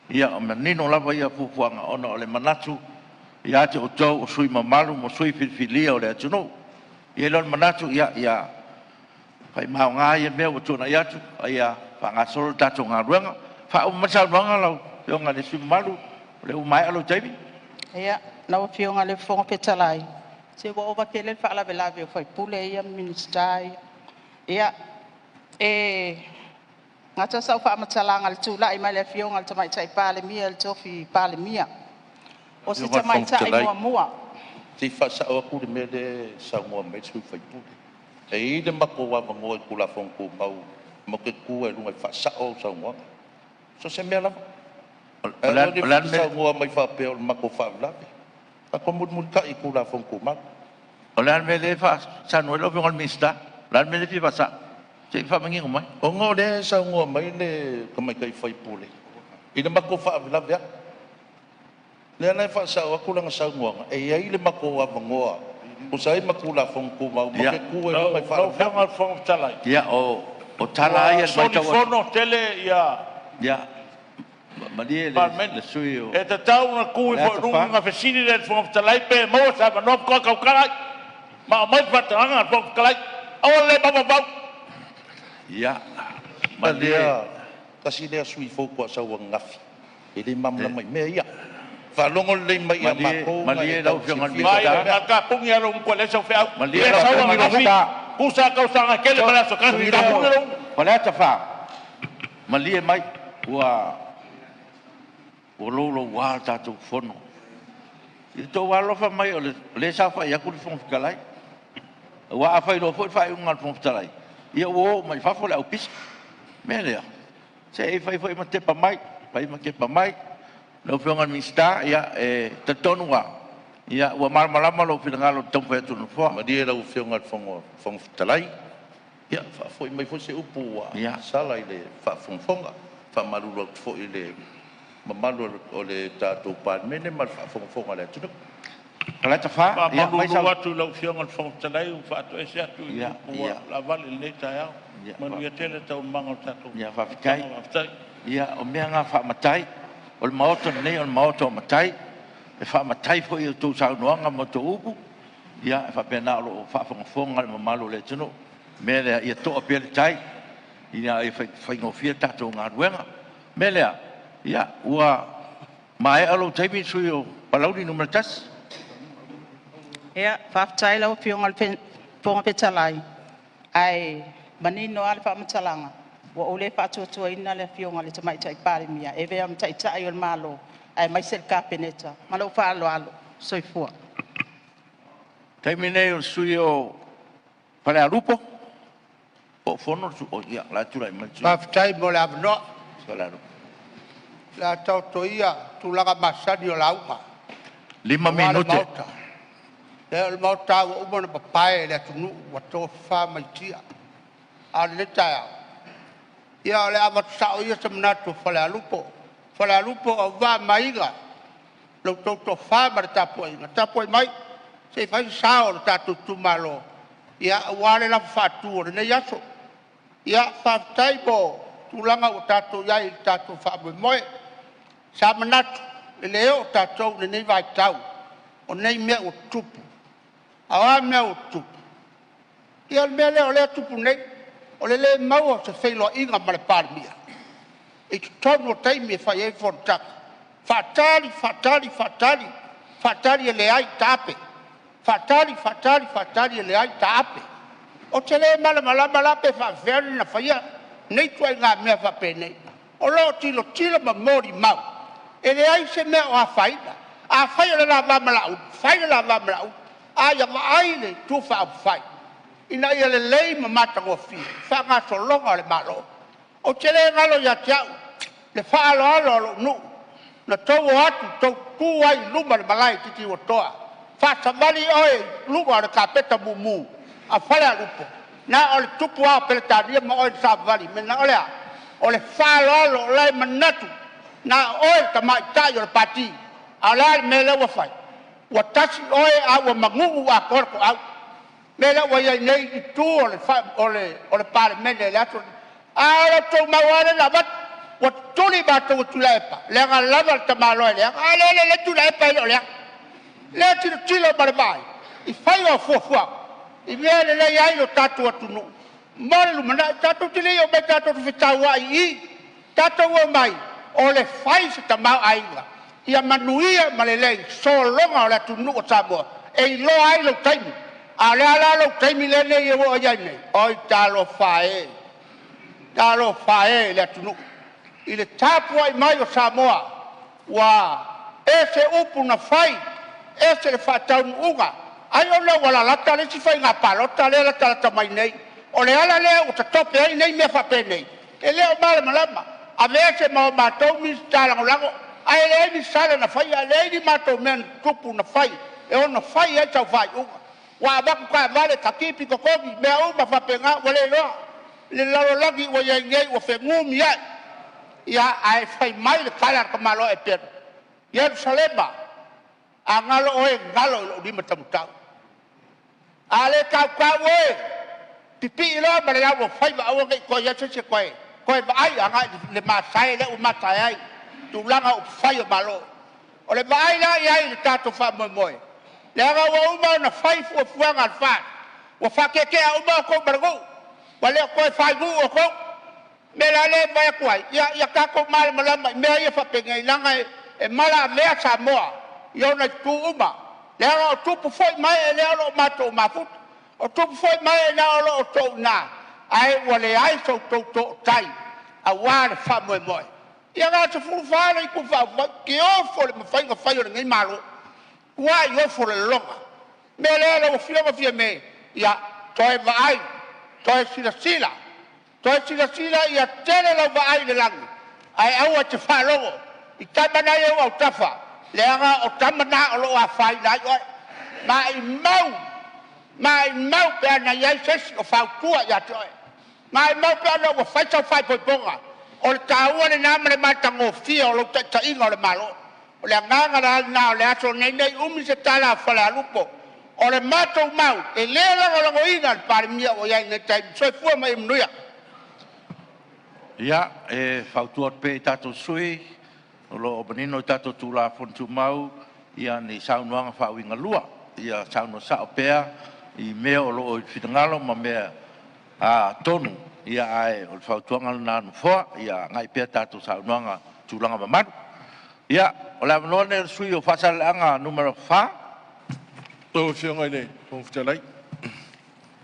Ia, o manino lava ia fuafuaga ona o le manatu ia te outou o sui usufono mamalu ma sui usufono filifilia o le atunuu. Ona i ai lea o le manatu, ia fai ma aoga ia mea ua tuanai atu, a ia faagasolo le tatou galuega. Faauma mai le saunoaga lau Afioga i le sui usufono mamalu, o lea ua maea lou taimi. Ia, lau Afioga i le Fofoga Fetalai, se ua ova tele le faalavelave o sui usufono ia ma Minisita ia. Ia, e gata sau faamatalaga i le tulai mai o le Afioga i le Tamaitai Palemia i le tofi Palemia. O se Lau Afioga i le Fofoga tamaitai Fetalai, muamua. se i faasao atu le mea lea e saunoa mai ai le sui usufono. E i ai le matou avanoa i Tulafono Tumau matou te tu ai i luga e faasao au saunoaga, so o se mea lava. O Ae le a aua o le a le le te mea, saunoa mai faapea o le matou faalavelave. Tatou mulimulitai i Tulafono Tumau. O le a le mea lea e faasaunoa ai lau Afioga i le Minisita? O le a le mea lea e fia faasao? Se i faamanino mai. Ona o lea e saunoa mai le tamaitai sui usufono i le matou faalavelave atu. Lea la e faasao atu lana saunoaga, e i ai le matou avanoa e tusa ai ma Tulafono Tumau matou Ia, te tu ai i luga e Lau Afioga faalavelave. i le Fofoga Fetalai, ia o tala lava ua ia i le matau atu. solifono tele ia Ia, malie Palemene. le sui usufono o E tatau ona tu ifo i Faleata luga 4. ona fesili lea i le Fofoga Fetalai pe maua se avanoa faatoa tautala ai ma aumai le faatagaga a le Fofoga Fetalai. Aua le mafaufau. Ia, malie. Lea, tasi lea sui usufono fou faatoa sau ananafi, e le malamalama i mea ia. Faalogo lelei mai ia Malie, matou na malie e lau tau Afioga i le silafia Vaai, uma Minisita. mea. na tapuni lava lou gutu e leai sau feau. Malie Le lau sau Afioga i le ananafi, Minisita. tusa lava tausaga e tele ma le aso tasi, Sui lea tapuni o lou gutu. Faleata 4, malie mai, ua louloua le tatou Fono. Ia outou alolofa mai o lea e saofai atu le Fofoga Fetalai. Aua a fai loa foi le faaiuga a le Fofoga Fetalai, ia ua o uma i fafo le aupisa. O le mea lea, se i fai foi ma tepa mai, fai ma tepa mai. Lau Afioga i le Minisita, ia, e talitonu lava, ia, ua malamalama lou finagalo i le taumafai atu o le Nofoa. Malie lau Afioga i le Fofoga Fetalai, ia faafoi mai foi se upu ua sala i le faafogafoga. E faamalulu atu foi i le mamalu o le tatou Palemene ma le faafogafoga a le atunuu. Faleata 4. Ia, aumai Faamalulu atu i lau Afioga i le Fofoga Fetalai ua faatoese atu i upu ua laavale i lenei taeao. Manuia tele taualumaga o le tatou Ia, faafetai. fonotaga. Faafetai. Ia, o mea na faamatai. O le Maota lenei o le Maota o matai. E faamatai foi i a outou saunoaga ma outou upu. Ia, e faapena o lo o faafogafoga le mamalu o le atunuu. O le mea lea, ia toa pea le tai ina ia faigofie le tatou galuega. O le mea lea, ia, ua maea lou taimi le sui usufono mo Palauli 1. Ia, faafetai i lau Afioga i le Fofoga Fetalai, ae manino lava le faamatalaga, ua ou le faatuatuaina le Afioga i le Tamaitai Palemia e avea ma Taitai o le Malo aemaise le Kapeneta. Ma lou faaaloalo. Soifua. O le taimi lenei o le sui usufono mo Falealupo. Po o fono le sui usufono? Ia, o la e tulai mai le sui usufono Faafetai mo le avanoa. mo Falealupo. O le a taoto ia tulaga masani o lauga 5 aua le minute. Maota. E o le Maota lava ua uma ona papae e le atunuu ua tofafa maitia. A o lenei taeao, ia o le a avatu sao ia se manatu o Falealupo. Falealupo, Auvaa ma Aiga, lo outou toafa ma le tapuaiga, tapuai mai se i fai se sao o le tatou itumalo aua le lafo faatu o lenei aso. Ia, faafetai mo tulaga ua tatou i ai i le tatou faamoemoe. Sa manatu e le oo tatou i lenei vaitau o nei mea ua tutupu. A o a mea ua tutupu? Ia o le mea lea o lea e tupu nei, o le le maua o se feiloaiga ma le Palemia i totonu o taimi e fai ai fonotaga. Faatali, faatali, faatali, faatali e leai, taape. Faatali, faatali, faatali e leai, taape. Ou te le malamalama la pe faapefea ona faia nei ituaiga mea faapenei. O lo o tilotilo ma molimau, e leai se mea o afaina. Afai o le la va ma Laauli, fai le la va ma Laauli, a ia vaai le Itu Faaupufai ina ia lelei ma matagofie le faagasologa o le Malo. Ou te le galo ia te au le faaaloalo a lou nuu na outou o atu tou tutu ai i luma o le malae i Titiuatoa, faasavali oe i luga o le kapeta mumu a Falealupo, na o le tupu lava o Peretania ma oe na savavali ai. O le a? O le faaaloalo o la e manatu na o oe o le tamaitai o le pati. A o le a le mea lea ua fai? Ua tasi oe ae ua magugu atoa le toau. O le mea lea ua i ai nei i itu o le Palemene i le aso lenei, a o le tou mau lava lea na avatu, ua tutuli matou e Tuilaepa leaga lava le tamaloa e leaga. A lea e lelei Tuilaepa e le o leaga. Lea e tilotilo ma le vaai i faiga o fuafuaga i mea e lelei ai lo tatou atunuu mo le lumanai. Tatou te le i omai tatou te fetauai i i, tatou omai o le fai se tamaoaiga ia manuia ma lelei sologa o le atunuu o Samoa e iloa ai lou taimi. A o le a la lou taimi lenei ua i ai nei? Oi talofa e, talofa e i le atunuu i le tapuai mai o Samoa, ua ese upu na fai, ese le faataunuuga. Ai ona ua lalata le isi faiga palota lea e latalata mai nei. O le ala lea ua tatope ai nei mea faapenei, e le o malamalama. Aveese ma matou Minisita Lagolago, ae leai ni sala na faia, leai ni matou mea na tutupu na fai e ono fai ai sau faaiuga. Ua avatu taavale, tatipi totogi, mea uma faapena, ua le iloa le lalolagi ua i ai nei ua fenumiai. Ia, ae fai mai le tala a le tamaloa Eperu, Ierusalema, a galo oe, galo i lou lima taumatau. A le tautau oe, pipii loa ma le laulofaiva aua ne i toe i ai se isi e toe vaai agai i le masae lea ua masae ai tulaga o upufai o Malo. O le vaai la i ai i le tatou faamoemoe, leaga ua uma ona fai fuafuaga a le FAST, ua faatetea uma outou ma le nuu, ua le o toe fainuu outou. O le mea la lea e fai atu ai, ia tatou malamalama i mea ia faapenei, leaga e malaavea Samoa i ona itu uma, leaga o tupu foi ma ee lea o lo o matou mafuta, o tupu foi ma ee o lo o outou i ina, ae ua leai so outou tootai aua le faamoemoe. Ia na o le 14 le Itu Faaupufai, ou te ofo i le mafai ona fai o lenei Malo, matua ofo lelona. O le mea lea lau Afioga Fiame, ia toe vaai, toe silasila, toe silasila ia tele lau vaai i le lagi, ae aua e te faalogo i tama na e i ou autafa, leaga o tama na o lo o afaina ai oe. Maumau, maumau pe ana i ai se isi o fautua ia te oe. Maumau pe ana ua fai sau faaipoipoga. O le taua lena ma le matagofie o lou taitaiga o le Malo. O le agaga la lena o le aso lenei, ne i umi se tala a Falealupo. O le matou mau e le lagolagoina le Palemia ua i ai nei i le taimi. Soifua ma ia manuia. Ia, e fautua atu pea i tatou sui usufono, o lo o manino i tatou Tulafono Tumau ni saunoaga faauigalua. Ia saunoa sao pea i mea o lo o i le finagalo ma mea tonu, ae o le fautuaga lena a le Nofoa, ia agai pea tatou saunoaga i tulaga mamalu. Ia, o le avanoa lenei o le sui usufono mo Faasaleleaga 4. Lau Afioga i le Fofoga Fetalai.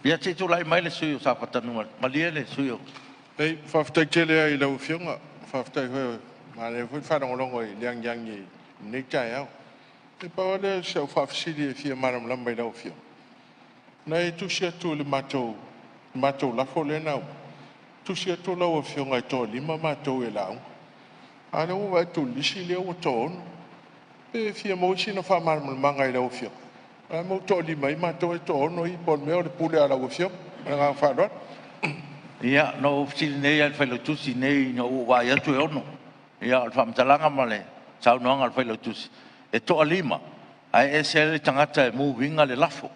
Ia, se i tulai mai le sui usufono mo Safata 1. Malie le sui usufono. Faafetai tele lava i lau Afioga, faafetai foi, manaia foi le faalogologo i le agiagi i lenei taeao. E pau lava lea o si au faafesili e fia malamalama i lau Afioga, na e tusi atu i le matou lafo lea na aumai, tusi atu lau Afioga e toalima matou e lauga, a o lea ua ou vaai atu i le lisi lea ua toaono. Pe fia maua sina faamalamalamaga i lau Afioga, o le a le mea ua toalima ai matou ae toaono ia, po o le mea o le pule lava a lau Afioga. Ma le agaga faaaloalo. Ia, na ou fesili nei lava i le Failautusi nei ina ua ou vaai atu e 6. Ia, o le faamatalaga ma le saunoaga a le Failautusi, e toa-5 ae ese le tagata e move ina le lafo.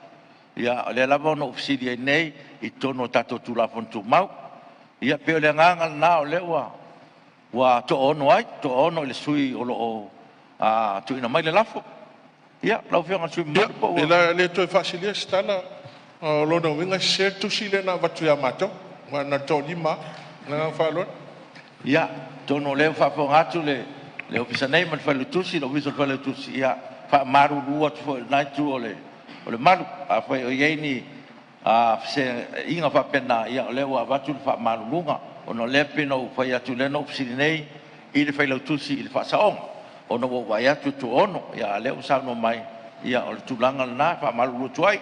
Ia, o lea lava na ou fesili ai nei i totonu o tatou Tulafono Tumau. Ia pei o le agaga lena o lea ua toaono ai, toaono i le sui usufono o lo o tuuina mai le lafo. Ia, lau Afioga i le sui usufono mamalu po Ia, ua... e le toe faasilia se tala, o lona uiga e sese le tusi lea na avatu ia matou, aua na o le toalima lava. Ma le agaga faaaloalo. Ia, atonu o lea ua faafofoga atu le Ofisa nei ma le Failautusi, le Ofisa o le Failautusi, ia e faamalulu atu foi i lena itu o le malu. Afai o i ai ni feseaiga faapena, ia o lea ua avatu le faamaluluga, ona o lea e pei ona ou fai atu, lea na ou fesili nei i le Failautusi i le faasaoga, ona ua ou vaai atu e toaono, a o lea ua saunoa mai, ia o le tulaga lena e faamalulu atu ai.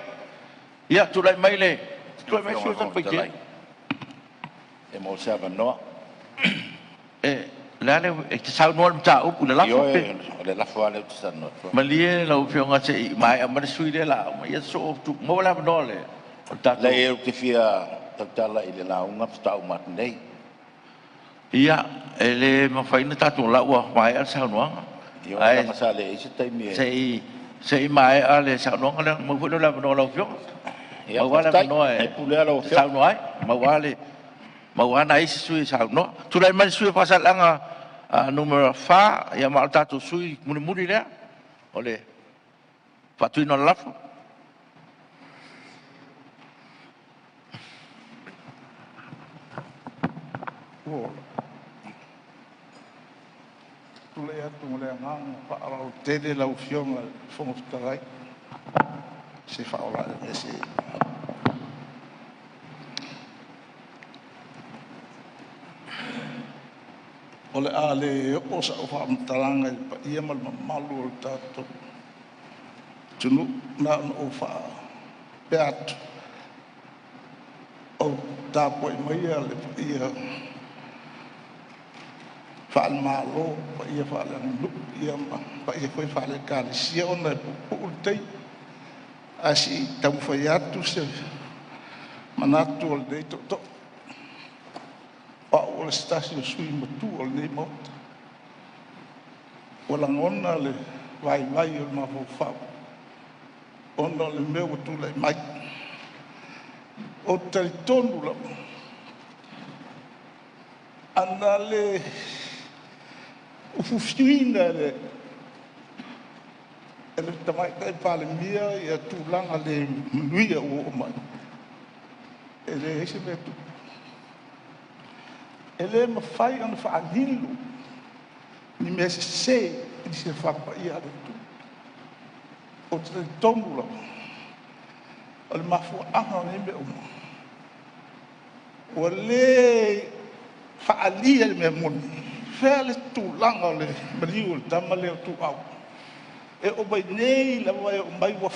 Ia, tulai mai le Lau sui Afioga i le usufono mo Fofoga Satupaitea. Fetalai, pe maua se avanoa. O le a le uiga, e te saunoa i le mataupu i le lafo pe? Ioe, o le lafo lava lea ou te talanoa atu ai. Malie lau Afioga se i maea mai le sui usufono lea o le a uma. Ia sosoo atu, maua le avanoa o le tatou... Leai ou te fia tautala i le lauga faatoa uma atu nei. Ia, e le mafai ona tatou... o la ua maea le saunoaga. Ioe, Ae leaga sa leai se taimi e... se i maea le saunoaga lea ona maua foi lea o le avanoa o lau Afioga. Ia Maua lava le faafetai, avanoa e e pule lava lau te Afioga. saunoa ai. Maua lava nai isi sui usufono e saunoa. Tulai mai le sui usufono mo Faasaleleaga 4, ia ma o le tatou sui usufono mulimuli lea o le faatuina o le lafo. Ua tulai atu ma le agaga faaaloalo tele lau Afioga i le Fofoga Fetalai, se faaola… O le a le oo sau faamatalaga i le paia ma le mamalu o le tatou atunuu, na ona ou faapea atu, o tapuai maia le paia faale-Malo, paia faaleaganuu ma paia foi faale-Ekalesia ona e puupuu le taimi. Ae se i taumafai atu se manatu o lenei tootoo. O au o le se tasi o sui usufono matua o lenei Maota, ua lagona le vaivai o le mafaufau ona o le mea ua tulai mai. Ou te talitonu lava, ana le ufiufiina e le Tamaitai Palemia tulaga le manuia ua oo mai, e leai se mea e tupu. E le mafai ona faalilo ni mea sese i le silafaga paia a le Atua. Ou te talitonu lava, o le mafuaaga o nei mea uma, ua le faaalia le mea moni, fea le tulaga o le maliu o le tama lea o Tuuau. E oo mai nei lava e oo mai ua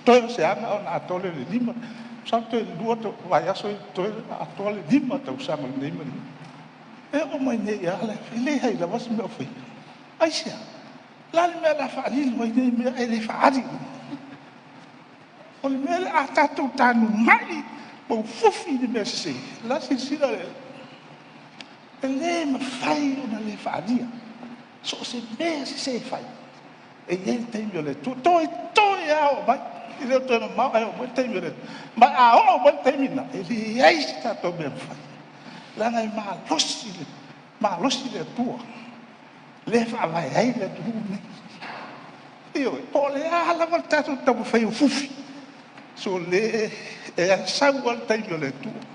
toe o se aga ona atoa lea o le 5, masalo toe 2 vaiaso toe atoa le 5 tausaga o lenei maliu. E oo mai nei lava e leai lava se mea o faia. Aisea? O le a le mea o le a faalilo ai nei mea ae le faaali? O le mea lea a tatou tanumai ma fufi i le mea sese, o la e silasila le Atua. E le mafai ona le faaalia so o se mea sese e fai. E i ai le taimi o le Atua. Toe, toe lava oo mai. E le o toe mamao ae oo mai le taimi o le Atua. Ma a oo mai le taimi lena, e leai se tatou mea e mafai. Leaga e malosi le, malosi le Atua, lea e faavae ai le atunuu lenei. Ioe, po o le a lava le tatou taumafai e ufufi, sole, e sau lava le taimi o le Atua.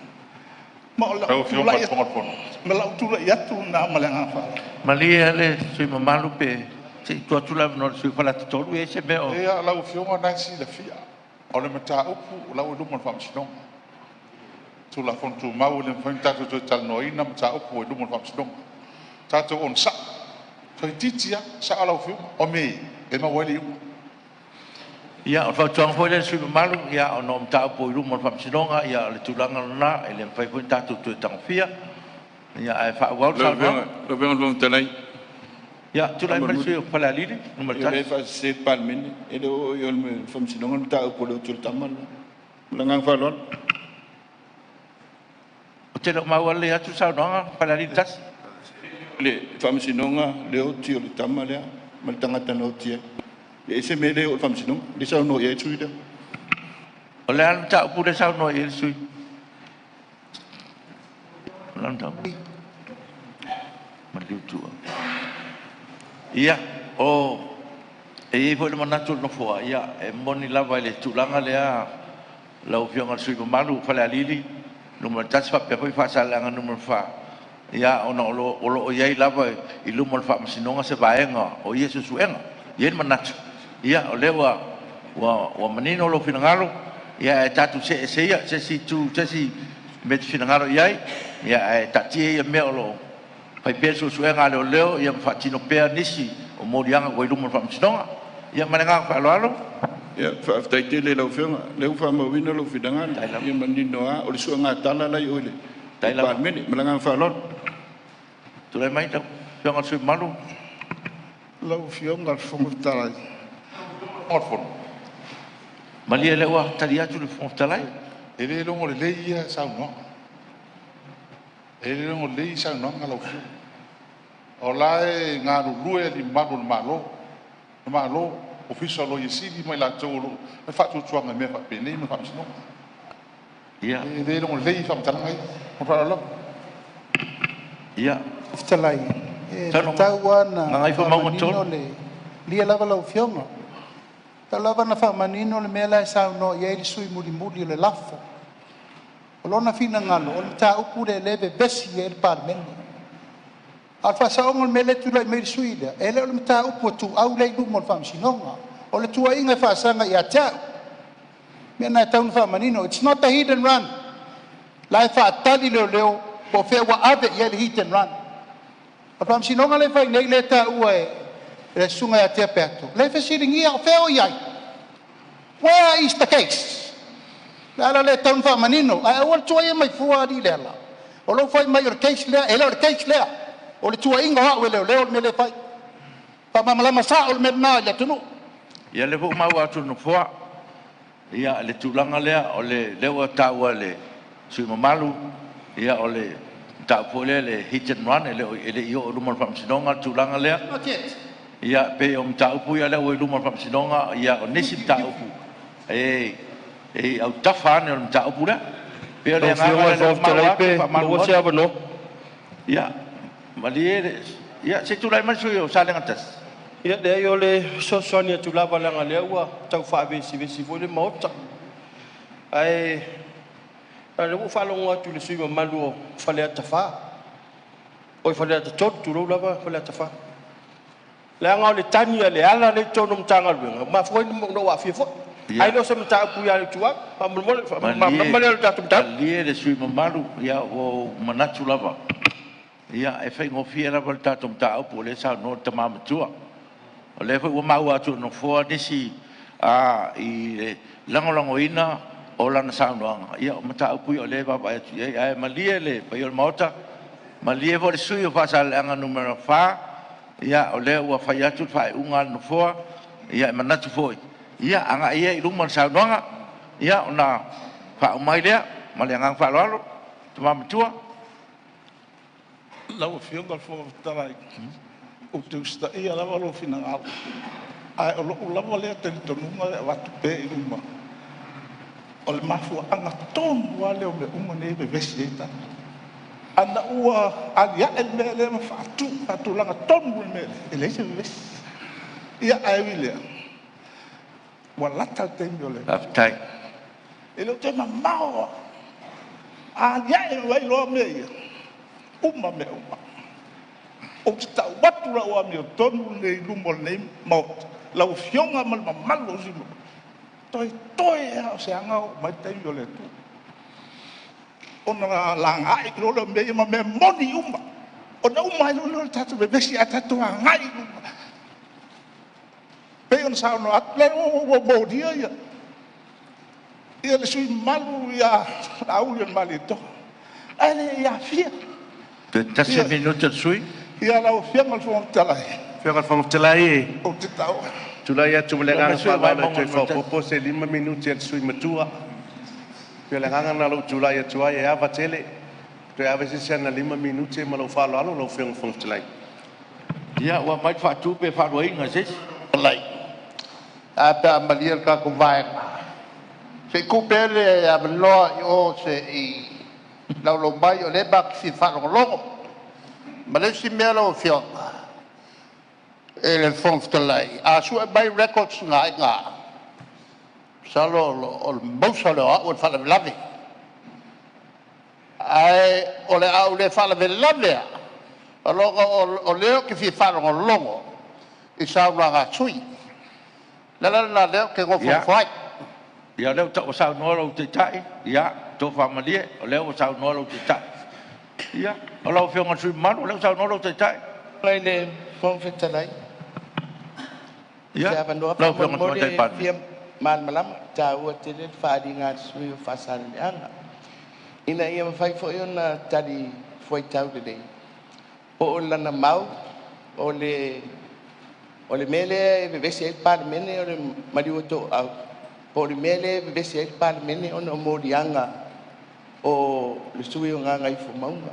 Ma o Lau lau Afioga i tulai le Fofoga o le Fono. Ma lau tulai atu lena ma le agaga faaaloalo. Malie le sui usufono mamalu pe se i tuu atu le avanoa i le sui usufono o Faleata 3, e i ai se mea o… Ia, lau Afioga o lena e silafia, o le mataupu o la ua i luma o le Faamasinoga. Tulafono Tumau e le mafai ona tatou toe talanoaina mataupu ua i luma o le Faamasinoga. Tatou onosai, toeitiiti lava sao lau Afioga, o mea e maua ai le iuga. Ia, o le fautuaga foi lea i le sui usufono mamalu, ona o mataupu ua i luma o le Faamasinoga, ia o le tulaga lena, e le mafai foi ona tatou toe tagofia. Ae faaauau le Lau saunoaga. Afioga i le Fofoga Fetalai, Ia, tulai mai le faamolemole, sui usufono mo Falealili ia o lea e 1. faasese le Palemene, e le o oo i o i le Faamasinoga le mataupu a le oti o le tama lena. Ma le agaga faaaloalo. Ou te le o maua lelei atu le saunoaga Falealili 1. O le Faamasinoga le oti o le tama lea ma le tagata na oti ai. E ese mea lea e oo i le Faamasinoga, lea e saunoa i ai le sui usufono lea. O le a le mataupu lea e saunoa i ai le sui usufono? O le a le mataupu? Maliu Ia, o e i ai foi le manatu o le Nofoa, ia, e moni lava i le tulaga lea lau Afioga i le sui usufono mamalu o Falealili 1 faapea foi Faasaleleaga 4, ia ona o lo o i ai lava i luma o le Faamasinoga se vaega o ia suesuega. E i ai le manatu, ia, o lea ua manino lou finagalo, ae tatou see ese ia i se isi itu i se isi mea e te finagalo i ai, ae taatia ia mea o lo o fai pea le suesuega a leoleo ma faatino pea nisi o moliaga ua i luma o le Faamasinoga. Ia ma le agaga faaaloalo. Ia, faafetai tele i lau Afioga, o lea ua faamauina lou finagalo, ia manino lava, o le suegatala la e i o i le Palemene. Ma le agaga faaaloalo. Tulai mai lau Afioga i le sui usufono mamalu. Lau Afioga i le Fofoga Fetalai, Malie o lea ua tali atu le Fofoga Fetalai. E le logo lelei ia saunoaga. E le logo lelei saunoaga lau Afioga. O la e galulue alii mamalu o le Malo, le Malo, Ofisa o Loia Sili ma i latou o lo o i ai le faatuatuaga i mea faapenei ma le Faamasinoga. Ia. E le logo lelei faamatalaga ia. Ma le faaaloalo lava. Ia. Fetalai, e Saunoa mai. tatau lava ona Gagaifomauga faamanino 3. le malie lava lau Afioga. E tatau lava ona faamanino le mea la e saunoa i ai le sui usufono mulimuli o le lafo. O lona finagalo, o le mataupu lea o lea e vevesi ai le Palemene. A o le faasaoga o le mea lea e tulai mai ai le sui usufono lea, e le o le mataupu a Ituau lea e i luma o le Faamasinoga. O le tuuaiga e faasaga ia te au. O le mea lena e tatau ona faamanino. It's not a hit and run. O la e faatali leoleo po o fea ua ave i ai le hit and run. O le faamasinoga lea e fai nei lea e taua e le susuga ia Tea Peato, lea e fesiligia o fea o i ai? Where is the case? O le ala lea e tatau ona faamanino, ae aua le tuuaia mai fua alii Leala. O lou fai mai o le case lea, e le o le case lea. O le tuuaiga o au e leoleo le mea lea e fai. Faamalamalama sao le mea lena i le atunuu. Ia, lea foi ua maua atu e le Nofoa, ia, le tulaga lea o lea ua taua e le sui usufono mamalu, ia, o le mataupu foi lea le hit and run, e le i oo i luma o le Faamasinoga le tulaga lea. Not yet. Ia, pei o mataupu ia lea ua i luma o le Faamasinoga, ia, o nisi mataupu e i autafa ane o le mataupu lea. Pei o le Lau agaga Afioga i le lea ua Fofoga maua Fetalai atu e pe faamalulu maua se atu. avanoa? Ia, malie le… Ia, se i tulai mai le sui usufono mo Salega 1. Ia, leai o le fesoasoani atu lava leaga o lea ua tau faavesivesi foi le Maota. Ae o lea ua ou faalogo atu i le sui usufono mamalu o Faleata 4, oi Faleata 3, tulou lava Faleata 4. Leaga o le tagi a Leala lea i totonu o Matagaluega, ua mafua ai ona ou aafia foi. Ae le o se mataupu ia Ituau, faamolemole, faamalamalama Malie, lea o le tatou mataupu. malie le sui usufono mamalu, ia ua ou manatu lava, ia e faigofie lava le tatou mataupu o lea e saunoa le tama matua. O lea foi ua maua atu e le Nofoa nisi i le lagolagoina o lana saunoaga, ia o mataupu ia o lea e vaavaai atu i ai. Ae malie le paia o le Maota, malie foi le sui usufono mo Faasaleleaga 4, ia o lea ua fai atu le faaiuga a le Nofoa, ia e manatu foi, ia agai ia i luma le saunoaga, ia ona faauma ai lea ma le agaga faaaloalo. Tama matua. Lau Afioga i le Fofoga Fetalai, ou te usitaia lava lou finagalo. Ae o lo'u lava lea talitonuga e avatu pea i luma, o le mafuaaga tonu lava lea o mea uma nei e vevesi ai tatou. Ana ua alia'e le mea lea ma faatulaga tonu le mea lea, e leai se vevesi. Ia ae ui i lea, ua lata le taimi o le E le o toe mamao lava. A alia'e mai loa mea ia, uma mea uma. Ou te tau atu lau amiotonu lenei i luma o lenei Maota, lau Afioga ma le mamalu o sui usufono mamalu, toetoe lava o se aga oo mai le taimi o le Atua, ona lagaai loa lea o mea ia ma mea moni uma, ona uma ai loa lea o le tatou vevesi ae tatou agai i luma. Pei ona saunoa atu, lea ua molia le sui usufono mamalu ia Laauli o le Malietoa, ae le i aafia. Toe tasi minute o le sui. Ia lau Afioga i le Fofoga Fetalai. Afioga i le Fofoga Fetalai, ou te tau. Tulai atu ma le agaga faaaloalo e toe faaopoopo se 5 minute a le sui matua. E pei o le agaga lena o lou tulai atu ai e ava tele, toe ave se isi ana 5 minute ma lou faaaloalo lau Afioga i le Fofoga Fetalai. Ia, ua aumai le faatu pe faaluaina e se isi. A pe a malie le tatou Vaega, se i tuu pea le avanoa i o se i laulau mai, o lea matou te fia faalogologo. Ma le isi mea lau Afioga i le Fofoga Fetalai, a sue mai records na i ina, masalo o le mausa lea o au o le faalavelave. Ae o le a ou le faalavelave lava, ona o lea ou te fia faalogologo i saunoaga a sui usufono. O le ala lena o lea ou te nofonofo ai. Ia, o lea ua saunoa lou Taitai, ia tofa malie, o lea ua saunoa lou Taitai. Ia, o lau Afioga i le sui usufono mamalu, o lea ua saunoa lou Taitai. I le Fofoga Fetalai, Ia, se avanoa lau Afioga i le faamolemole Tamaitai e Palemia. fia malamalama, e taua tele le faaaliga a le sui usufono o Faasaleleaga, ina ia mafai foi ona tali fuaitau lelei, po o lana mau o le mea lea e vevesi ai le Palemene o le maliu o toau, po o le mea lea e vevesi ai le Palemene ona o moliaga o le sui usufono o Gagaifomauga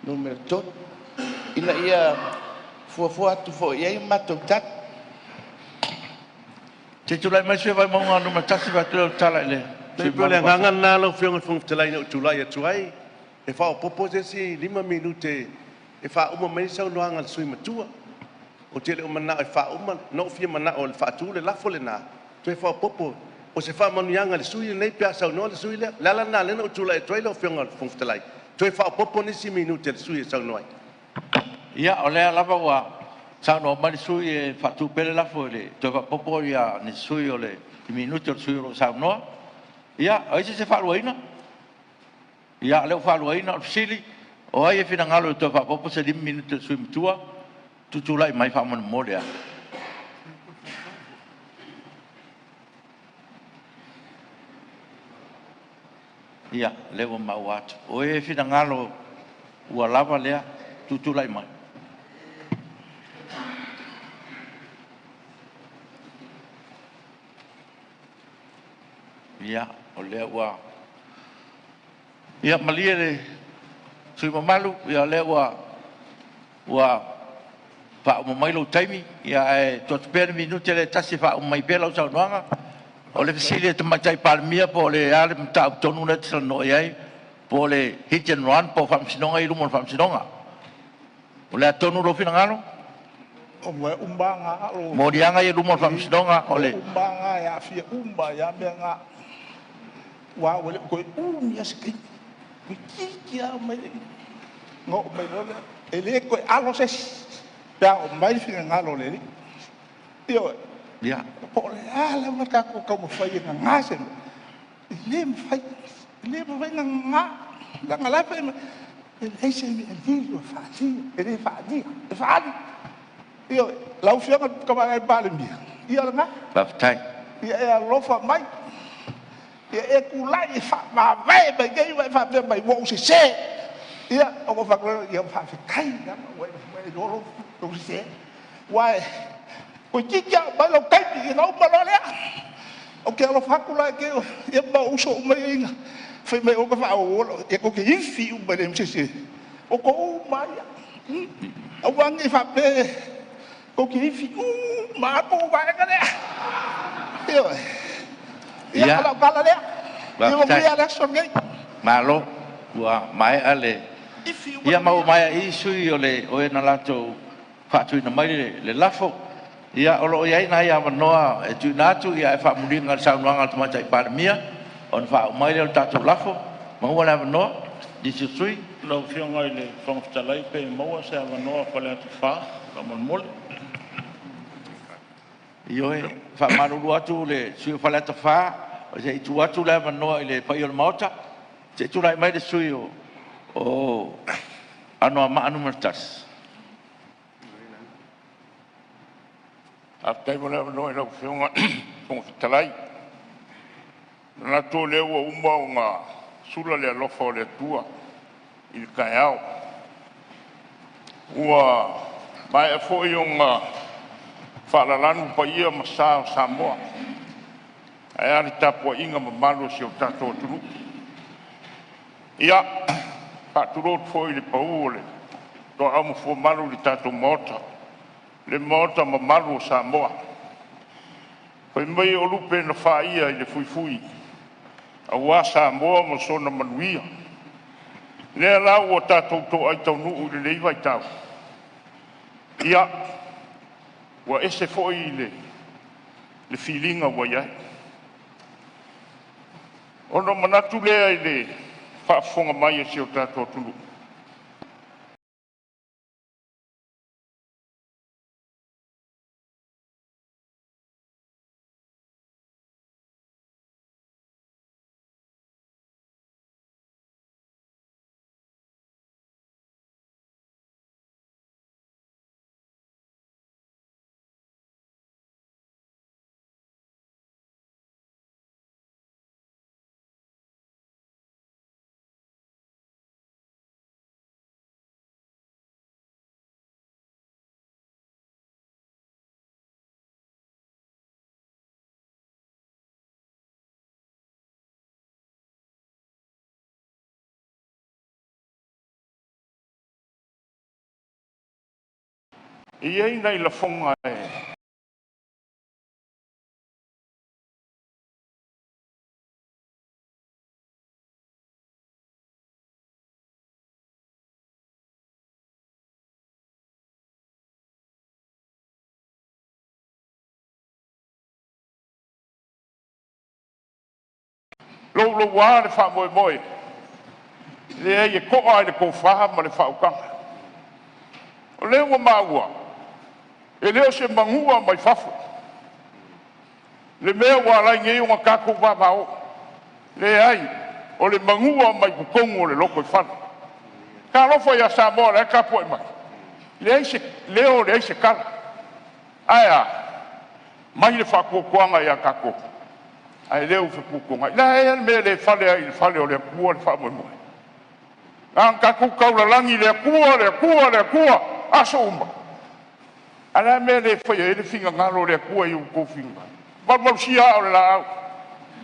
3, ina ia fuafua atu foi i ai a matou tali. Se i tulai mai le sui usufono mo Vaimauga 1, faatu lau tala i le E sui pei o le mamalu o agaga lena lau Afioga i le Fofoga Fetalai na ou tulai atu ai, e faaopoopo se isi 5 minute e faauma mai ai le saunoaga a le sui usufono matua. Ou te le o manao e faauma, na ou fia manao e faatu le lafo lena, toe faaopoopo o se faamanuiaga i le sui usufono lenei pe a saunoa le sui usufono lea. O le ala lena lea na ou tulai atu ai lau Afioga i le Fofoga Fetalai, toe faaopoopo nisi minute o le sui usufono e saunoa ai. Ia, o lea lava ua saunoa mai le sui usufono e faatu pea le lafo i le toe faaopoopo o sui o le minute o le sui usufono o lo o saunoa. Ia, o ai se isi e faaluaina? Ia, o lea ua faaluaina. O le fesili, o ai e finagalo e toe faaopoopo se 5 minute o le sui usufono matua? Tutulai mai faamolemole a. Ia, lea ua maua atu. O e finagalo ua lava lea, tutulai mai. Ia, o lea ua... Ia, malie le sui usufono mamalu, ia o lea ua faauma mai lou taimi, ae tuu atu pea le minute lea e tasi e faauma mai pea lau saunoaga. O le fesili a le Tamaitai Palemia po o le a le mataupu tonu lea e te talanoa i ai, po o le hit and run po o faamasinoga ia i luma o le faamasinoga. O le a tonu lou finagalo? O mea uma lava na o Moliaga ia i luma o le faamasinoga o le... Mea uma lava na e aafia uma ai lava mea na, aua ua le o toe umi lava se taimi, toeitiiti lava oo mai le... ona oo mai loa lea, e le toe alo se isi pe a oo mai le finagalo o le Alii. Ioe. Ia. Po o le a lava le tatou taumafai e gaga se mea, e le mafai, e le mafai ona gaga, leaga o la e fai mai, e leai se mea e lilo e faaalia, e le faaalia, e faaali. Ioe. Lau Afioga i le Tamaitai Palemia, ia o lena. Faafetai. Ia e alofa mai, ia e tulai e faamavae mai nei ma e faapea mai, ua ou sese. Ia, ona ou fai atu lea, ia faafetai lava ua e iloa lou sese. Aua toeitiiti lava oo mai lou taimi ona uma loa lea. Ou te alofa atu la i te ma ou uso uma ia na fai mai o ta faaolo, ia tou te ifi uma e leai ma se isi, o outou uma lava ia. Aua ne i faapea Tou te ifi uma atu vaega lea. Ioe. Ia, o lau tala lea. Ia manuia le aso lenei. Malo, ua maea le ia ma ua maea i sui o le o e na latou faatuina mai le lafo. Ia, o lo o i ai nai avanoa e tuuina atu ae faamuliga i le saunoaga a le Tamaitai Palemia ona faauma ai lea o le tatou lafo. Maua le avanoa nisi o sui. Lau Afioga i le Fofoga Fetalai pe maua se avanoa o Faleata 4 faamolemole. Ioe, e faamalulu atu le sui usufono o Faleata 4, se i tuu atu le avanoa i le paia o le Maota. Se i tulai mai le sui usufono o Anoamaa 1. Faafetai mo le avanoa i lau Afioga i le Fofoga Fetalai. E manatu o lea ua uma ona sula le alofa o le Atua i le taeao, ua maea foi ona faalalanu paia ma sa o Samoa, ae a le tapuaiga mamalu a si o tatou atunuu. Ia, e faatulou atu foi i le pau o le toaau ma fuamalu i le tatou Maota, le Maota mamalu o Samoa. Fai mai o lupe na faia i le fuifui aua Samoa ma sona manuia, lea la ua tatou toai taunuu i lenei vaitau. Ia, ua ese foi le filiga ua i ai. Ona ou manatu lea i le faafofoga mai a si o tatou atunuu, e i ai nai lafoga e louloua le faamoemoe, e leai e to'a lava i le tofa ma le faautaga. O lea ua maua, e le o se manua mai fafo le mea ua ala ai nei ona tatou vavao. Leai, o le manua mai totonu o le lotoifale. Talofa ia Samoa o la e tapuai mai, leai se leo leai se tala. Ae a? Mai le faatuatuaga ia tatou, ae le ua fetuatuanai. O le a ea le mea e le fale ai i le fale o le Atua le faamoemoe? Na ona tatou taulatalagi i le Atua, le Atua, le Atua aso uma. Ae o le a le mea e le faia ai le finagalo o le Atua i outou finagalo? Valuvalusia aa o le laau,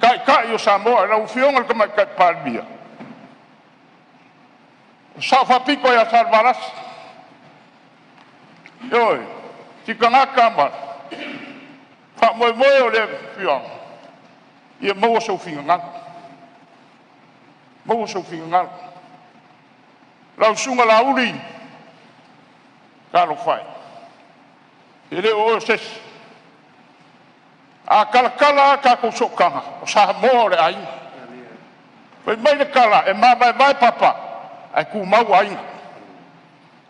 Taitai o Samoa, lau Afioga i le Tamaitai Palemia, o le Sao Faapito ia Salevalasi, ioe, Tikagata ma le faamoemoe o le afioaga, ia maua sou finagalo, maua sou finagalo. Lau Susuga Laauli, talofa e, e le o oe o se isi. A talatala a tatou sootaga, o Samoa o le aiga. Fai mai le tala, e mavaevae papa ae tumau aiga,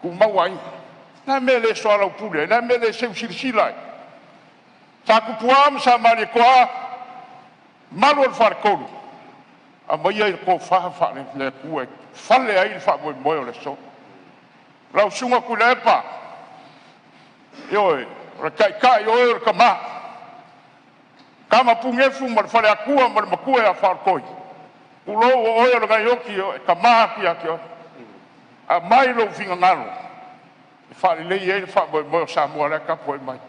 tumau aiga. O le a le mea e le soalaupule ai? O le a le mea e le seu silasila ai? Sa Tupua ma sa Malietoa, mamalu o le Faletolu, aumaia le tofa faale-Atua e fale ai le faamoemoe o le aso. Lau Susuga Tuilaepa, ioe, o le taitai o oe o le tama, Tama Punefu ma le Faleatua ma le Matua ia Faletoi, tulou, o oe o le gaioti e tama atu ia te oe. Aumai lou finagalo e faalelei ai le faamoemoe o Samoa o la e tapuai mai.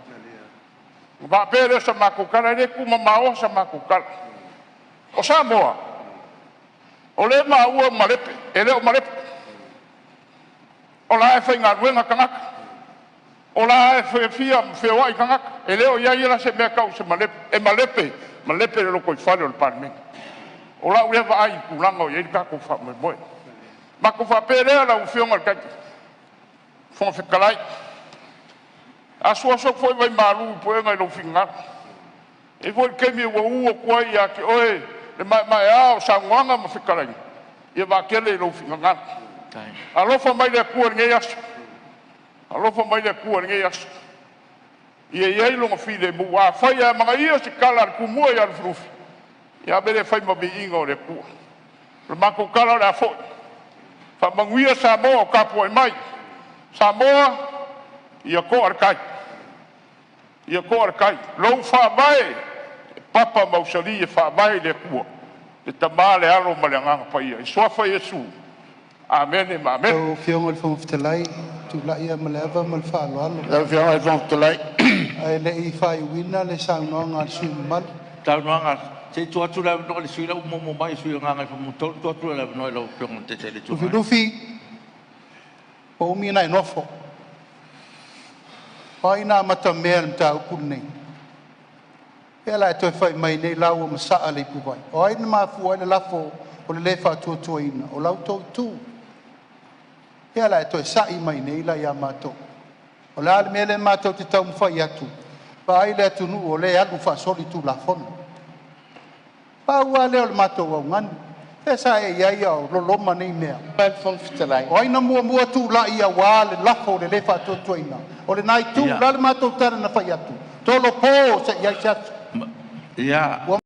Ona faapea lea o sa matou tala, e le tuumamaoa sa matou tala. O Samoa, o lea e maua malepe, e le o malepe, o la e faigaluega tagata. O la e fiafia ma feoai tagata, e le o i ai la se mea tau se malepe, e malepe, malepe le lotoifale o le Palemene. O lau lea vaai i tulaga o i ai le tatou faamoemoe. Matou faapea lea lau Afioga i le Fofoga Fetalai, asuasu atu foi vaimalu i puega i lou finagalo. E i ai foi le taimi ua u atu ai ia te oe le maemaea o saunoaga ma fetalaiga, ia vaatele i lou finagalo. Alofa mai le Atua i lenei aso. Alofa mai le Atua i lenei aso. Ia i ai Lona filemu. Afai e amanaia se tala a le Tumua ia Lufilufi, ia ave lea e fai ma viiga o le Atua. O le matou tala o le a foi. Faamanuia Samoa o tapuai mai. Samoa, ia to'a le tai, ia to'a le tai, lou faavae e papa mausali e faavae i le Atua, le Tama le Alo ma le Agaga Paia. I le Suafa o Iesu, amene ma amene. Lau Afioga i le Fofoga Fetalai, ou te tulai lava ma le ava ma le faaaloalo. Lau Afioga i le Fofoga Fetalai. Ae le i faaiuina le saunoaga a le sui usufono mamalu. Saunoaga, se i tuu atu le avanoa i le sui usufono la ua muamua mai, le sui usufono o Gagaifomauga 3, tuu atu le avanoa i lau Afioga i le Taitai o le Itu Agai. Lufilufi, ua umi ona e nofo. O ai na amatamea i le mataupu lenei? O fea la e toe fai mai nei la ua masaa le ipuvai? O ai na mafua ai le lafo o le lē Faatuatuaina? O la outou itu. O fea la e toe sa'i mai nei la ia matou? O le a le mea lea matou te taumafai atu? Vaai le atunuu o lea e alu faasolitulafono. Pau lava lea o le matou augani. Fea sa e i ai a o loloma nei mea? O ai na muamua tulai aua le lafo o le lē Faatuatuaina? O lena itu. O le a le matou tala na fai atu? Tolopo seia i ai se aso. Ia. Ua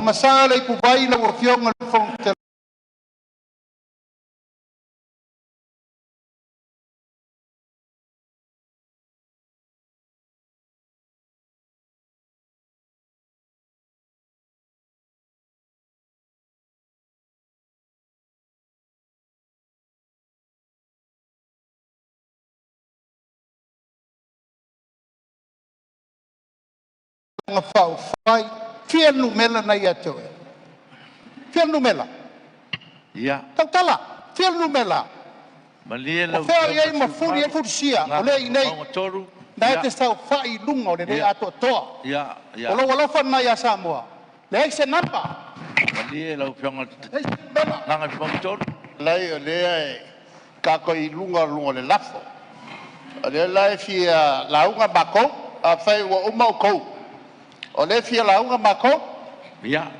masaa le ipuvai lau Afioga i le Fofoga Faaupufai. Fia le numera na e ia te oe? Fia le numera? Ia. Tautala, fia le numera? Malie O lau fea o Afioga i ai i le sui usufono mafuli ai mamalu fulisia? O lea e i inei. Gagaifomauga 3. Na e Ia, te saofai i luga o le le ia, atoatoa. ia, O ia. lou alofa lena ia Samoa. Leai se namba, Malie lau Afioga i le leai se numera. Gagaifomauga 3. Leai o lea e tatou te i luga o luga o le lafo. O lea la e fia lauga matou. Afai ua uma outou, o lea e fia lauga matou. Ia.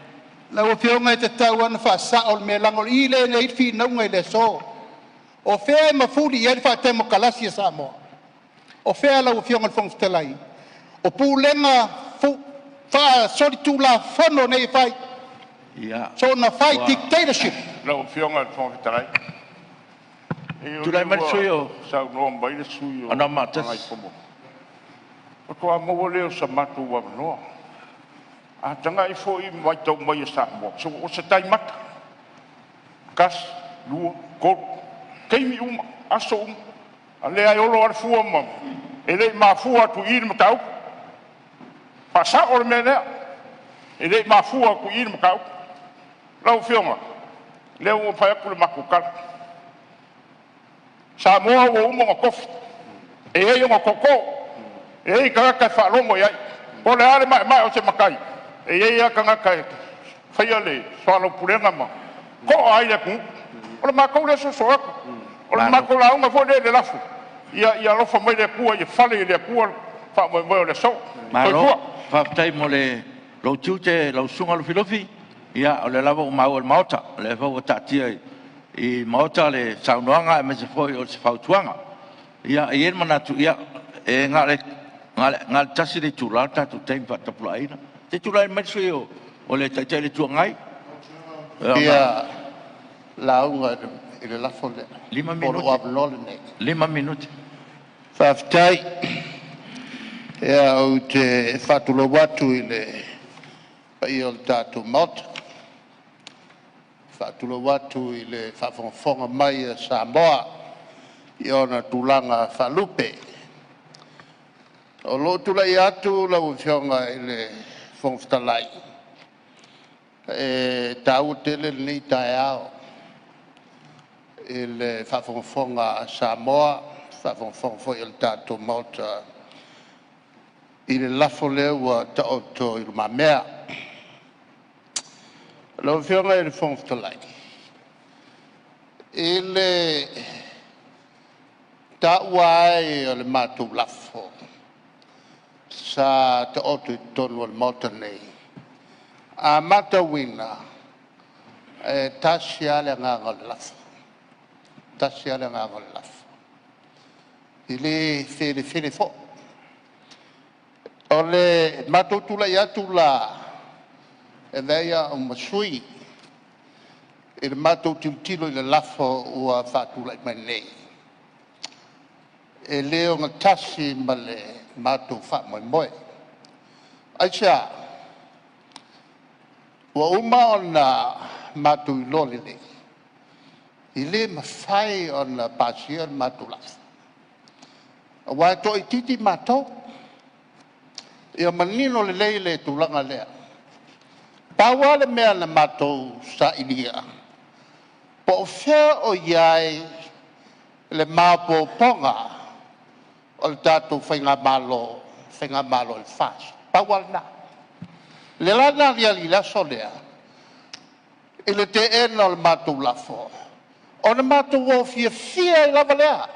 Lau Afioga e tatau lava ona faasao le mea, leaga o i lea na i ai le finauga i le aso. O fea e mafuli i ai le faatemokalasi a Samoa? O fea lau Afioga i le Fofoga Fetalai? O pulega faasolitulafono nei e fai, Ia. soona fai Ua dictatorship. Lau Afioga i le Fofoga Fetalai, e o tulai lea mai le sui ua usufono o saunoa mai le sui usufono o Anoamaa 1. Gagaifomauga, faatoa maua lea o se matou avanoa. A tagai foi ma matau mai e Samoa, o se taimata, tasi, lua, tolu, taimi uma, aso uma, a o lea e olo lava le fua ma e le i mafua atu i i le mataupu. Faasao le mea lea, e le i mafua atu i i le mataupu. Lau Afioga, lea ua fai atu le matou tala, Samoa ua uma ona tofi, e i ai ona tootoo, e i ai tagata e faalogo i ai. Po o le a le maemae o se matai, e i ai lava tagata e faia le soalaupulega ma to'a ai le atunuu. O le matou lea soso atu, o le Malo. matou lauga foi lea i le lafo, ia alofa mai le Atua ia fale i le Atua le faamoemoe o le aso. Malo, Soifua. faafetai mo lou tiute lau Susuga Lufilufi. Ia o lea lava ua maua e le Maota, o lea foi ua taatia i Maota le saunoaga aemaise foi o se fautuaga. Ia, e i ai le manatu, ia, e na o le tasi le itula le tatou taimi faatapulaaina. Se i tulai mai le sui usufono o le Taitai o le Itu Agai. Ia lauga i le lafo lea. 5 Po o lou minute. avanoa lenei. 5 minute. Faafetai. Ia, ou te faatulou atu i le paia o le tatou Maota. E faatulou atu i le faafogafoga mai a Samoa i ona tulaga faalupe. O lou tulai atu lau Afioga i le Fofoga Fetalai, e taua tele lenei taeao i le faafogafoga a Samoa, faafogafoga foi a le tatou Maota i le lafo lea ua taoto i lumamea. Lau Afioga i le Fofoga Fetalai, i le taua ai o le matou lafo sa taoto i totonu o le Maota nei, a matauina, e tasi lava le agaga o le lafo, e tasi lava le agaga o le lafo, e le felefele foi. O le matou tulai atu la e avea ai au ma sui i le matou tilotilo i le lafo ua faatulai mai nei, e le ogatasi ma le matou faamoemoe. Aisea? Ua uma ona matou iloa lelei, e le mafai ona pasia le matou lafo, aua e toaitiiti matou. Ia manino lelei le tulaga lea. Pau lava le mea na matou sailia, po o fea o i ai le maopoopoga o le tatou Faigamalo, le Faigamalo a le FAST. Pau lava lena. O lea la na aliali i le aso lea i le teena o le matou lafo, ona matou o fiafia ai lava lea,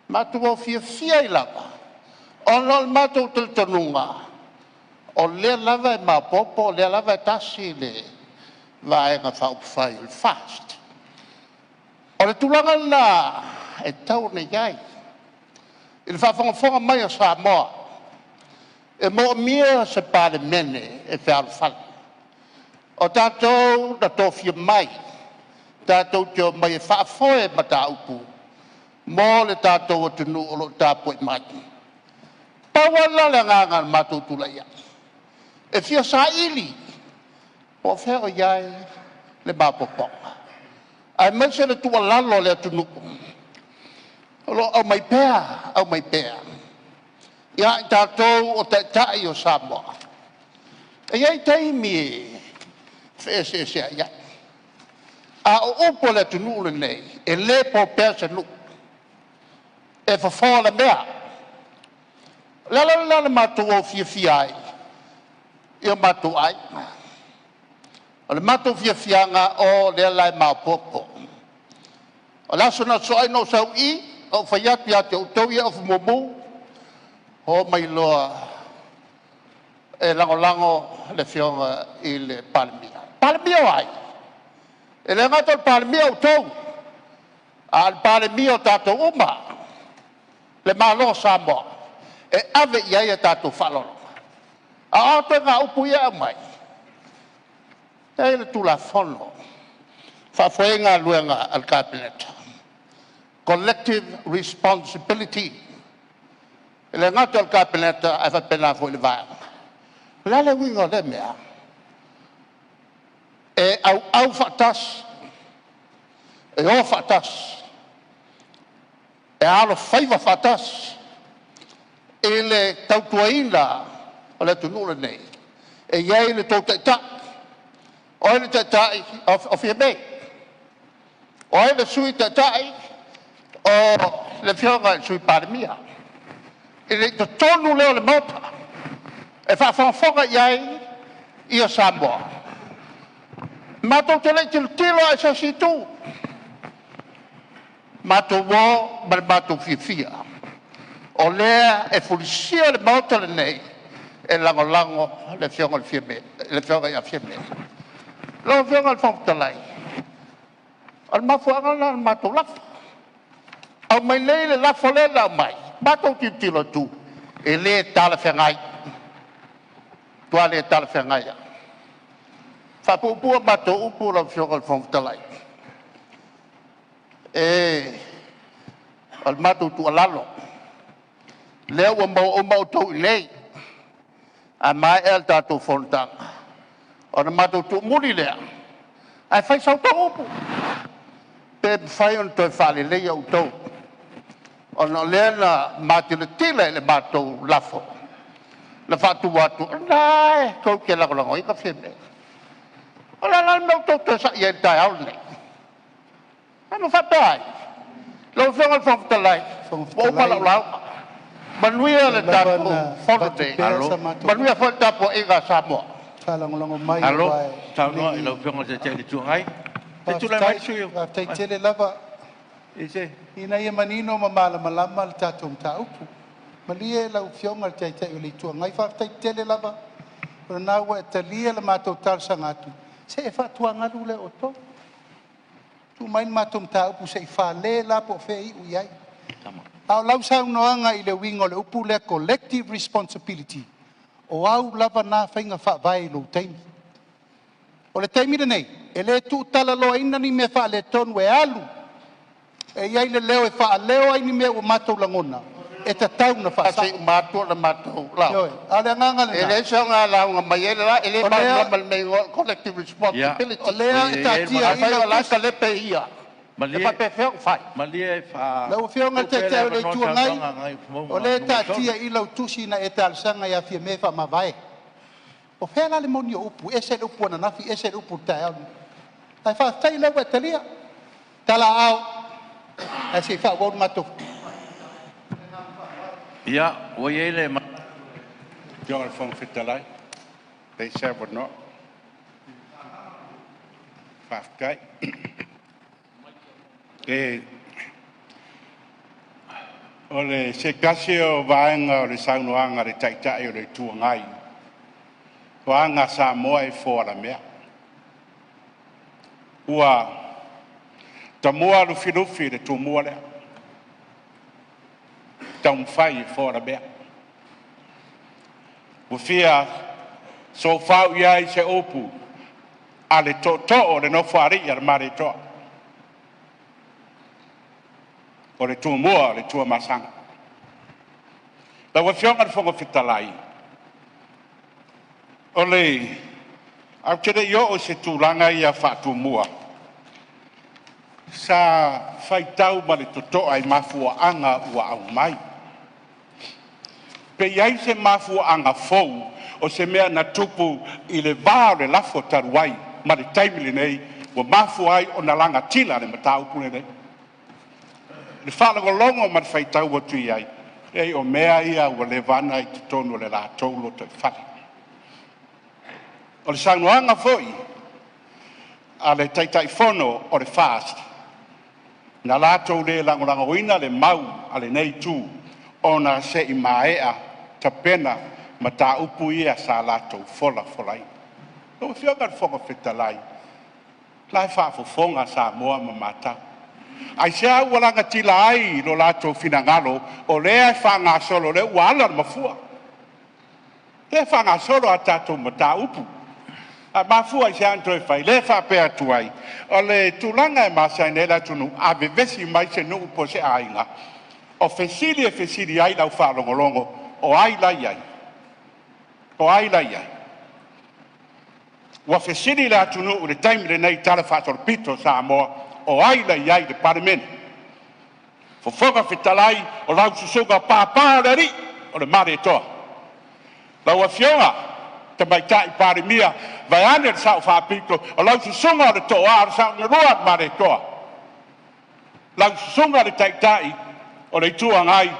matou o fiafia ai lava, ona o le matou talitonuga, o lea lava e maopoopo o lea lava e tasi le Vaega Faaupufai o le FAST. O le tulaga lena e tatau ona i ai i le faafogafoga mai a Samoa, e moomia se Palemene e fealofani. O tatou na tofia mai tatou te omai e faafoe mataupu mo le tatou atunuu o lo o tapuai mai. Pau lava lena o le agaga na matou tulai ai, e fia saili po o fea o i ai le maopoopoga, aemaise le tuualalo a le atunuu o lo o aumai pea, aumai pea ia i tatou o Taitai o Samoa. E i ai taimi e feeseeseai ai, a o upu a le atunuu lenei, e le po pea se nuu, e fofo le mea. O le ala lena na matou o fiafia ai i o matou aiga. O le matou fiafiaga o lea la e maopoopo. O le aso na sosoo ai na ou sau i i, ou fai atu ia te outou ia e ofi mumu, o mai loa e lagolago le Afioga i le Palemia. Palemia o ai? E le gata o le Palemia o outou, a o le Palemia o tatou uma, le Malo o Samoa, e ave i ai a tatou faaaloaloga. A o a ituaiga upu ia e aumai? E i ai le Tulafono e faafoe ai galuega a le Kapeneta, collective responsibility. E le gata o le Kapeneta ae faapena foi i le Vaega. O le a le uiga o lea mea? E auau faatasi, e o faatasi, e alofaiva faatasi i le tautuaina o le atunuu lenei. E i ai le tou Taitai. O ai le Taitai? O Fiame. O ai le Sui Taitai? O le Afioga i le Sui Palemia. I totonu lea o le Maota e faafogafoga i ai ia Samoa. Matou te le i tilotilo lava i se isi itu, matou o ma le matou fiafia, o lea e fulisia le Maota lenei e lagolago le Afioga i le Afioga ia Fiame. Lau Afioga i le Fofoga Fetalai, O le mafuaaga lena o le matou lafo. Aumai nei le lafo lea na aumai, matou tilotilo atu, e le talafeagai, matua le talafeagai lava. Faapuupuu a matou upu lau Afioga i le Fofoga Fetalai, o le matou tuualalo, lea ua maua uma outou i inei. A maea le tatou fonotaga ona matou tuumuli lea ae fai sa outou upu, pe mafai ona toe faaleleia outou ona o lea na matilatila i le matou lafo na faatu atu, o lena lava e tou te lagolagoina Fiame. O le a la le mea ua outou toe sai ai i le taeao lenei? A faapea ai? Lau Afioga i le Fofoga Fetalai, Fofoga ua uma Fetalai, lau lauga. Manuia ua le lava tatou ona fono avatu nei, pea Malo. sa matou manuia foi le tapuaiga a Samoa. faalagolago mai Malo aua e saunoa le i i lau Afioga i le Taitai o le Itu Agai. Se i tulai mai Faafetai, le sui usufono faafetai tele lava i se... ina ia manino ma malamalama le tatou mataupu. Malie lau Afioga i le Taitai o le Itu Agai, faafetai tele lava o lena ua e talia le matou talosaga atu, se e faatuagalu lea o outou. Tuu mai le matou mataupu se i fale la po o fea e iu i ai. A o lau saunoaga i le uiga o le upu lea collective responsibility, o au lava na faiga faavae i lou taimi. O le taimi lenei, e le tuutalaloaina ni mea faaletonu e alu e i ai le leo e faaleo ai ni mea ua matou lagona e tatau ona Se i faasao. uma atu le matou lauga. Ioe. A o le agaga E lena, leai se aoga e lauga mai ai le la, e le o lea malamalama i le mea e igoa o le collective Ia, o responsibility. ua lea e i ai le taatia i Afai manatu. o lau la e tusi. talepe ia, e Malie, faapefea ona fai? malie Lau Afioga i tuu le pea le Taitai o le avanoa i Itu le Agai, saunoaga a o Gagaifomauga lea e 3. taatia i lau tusi na e talosaga ia Fiame faamavae. O fea la le moni o upu? E ese le upu ananafi ese le upu i le taeao lenei. Ae faafetai o lea ua e talia. Talaaao, ae se i faaauau le matou. Ia, ua i ai le Afioga i le Fofoga Fetalai, pe se avanoa. Faafetai. E o le se tasi o vaega o le saunoaga a le Taitai o le Itu Agai, o aga a Samoa e fo alamea. Ua tamua lufilufi i le tumua lea, taumafai e fo alamea. Ua fia soofau i ai se upu a le tootoo o le Nofoalii a le Malietoa, o le Tumua o le Tuamasaga. Lau Afioga i le Fofoga Fetalai, o le ae ou te le i oo i se tulaga ia faatumua, sa faitau ma le totoa i mafuaaga ua aumai. Pe i ai se mafuaaga fou o se mea na tupu i le va o le lafo talu ai ma le taimi lenei ua mafua ai ona lagatila le mataupu lenei. I le faalogologo ma le faitau atu i ai, leai o mea ia ua leva ona i totonu o le latou lotoifale. O le saunoaga foi a le Taitaifono o le FAST, na latou le lagolagoina le mau a lenei itu ona se i maea tapena mataupu ia sa latou folafolaina. Lau Afioga i le Fofoga Fetalai, o la e faafofoga Samoa ma matau. Aisea ua lagatila ai lo latou finagalo o lea e faagasolo, o lea ua ala le mafua, lea e faagasolo a tatou mataupu. A mafua i se a ona toe fai? Lea e faapea atu ai, o le tulaga e masani ai le atunuu, a vevesi mai se nuu po o se aiga, o fesili e fesili ai lau faalogologo, o ai la e i ai? O ai la e i ai? Ua fesili le atunuu i le taimi lenei i Tala Faasolopito o Samoa, o ai la e i ai i le Palemene? Fofoga Fetalai, o lau Susuga Papa o le Alii, o le Malietoa. Lau Afioga Tamaitai Palemia, vaeane le Sao Faapito, o lau susuga o le Toa o le Saolelua o le Malietoa, lau susuga i le Taitai o le Itu Agai,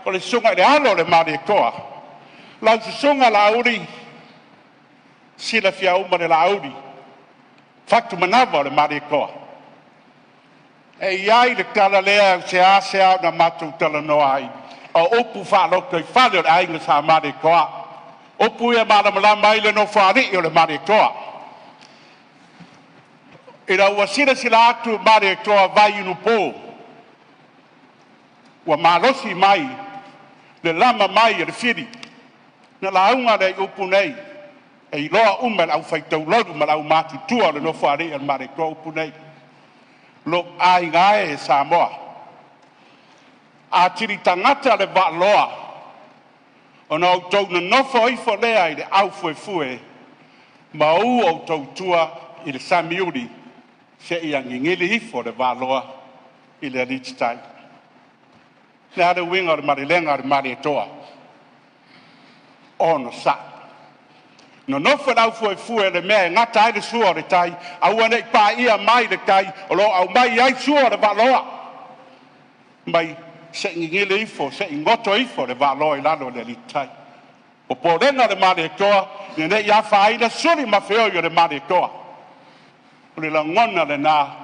o le susuga i le alo o le Malietoa, lau susuga Laauli, silafia uma le Laauli, fatumanava o le Malietoa. E i ai le tala lea, e seasea ona matou talanoa ai, o upu faalotoifale o le aiga Sa Malietoa, upu ia e malamalama ai le Nofoalii o le Malietoa. Ina ua silasila atu Malietoa Vaiulupo ua malosi mai le lama mai e le fili, na lauga lea i upu nei, e iloa uma e le aufai taulaulu ma le aumatutua o le Nofoalii o le Malietoa upu nei. Lou aiga e Samoa, a tilitagata le vaaloa, ona outou nonofo ifo lea i le aufuefue ma u outou i tua i le samiuli seia gigili ifo le vaaloa i le alititai. O le a le uiga o le malelega a le Malietoa? Onosai, nonofo le aufuefue i le mea e gata ai le sua o le tai, aua ne i paia mai le tai o lo o aumai ai sua o le vaaloa, mai se i gigili ifo, se i goto ifo le vaaloa i lalo o le alititai. Popolega o le Malietoa, ina ne i afaina suli ma feoi o le Malietoa. O le lagona lena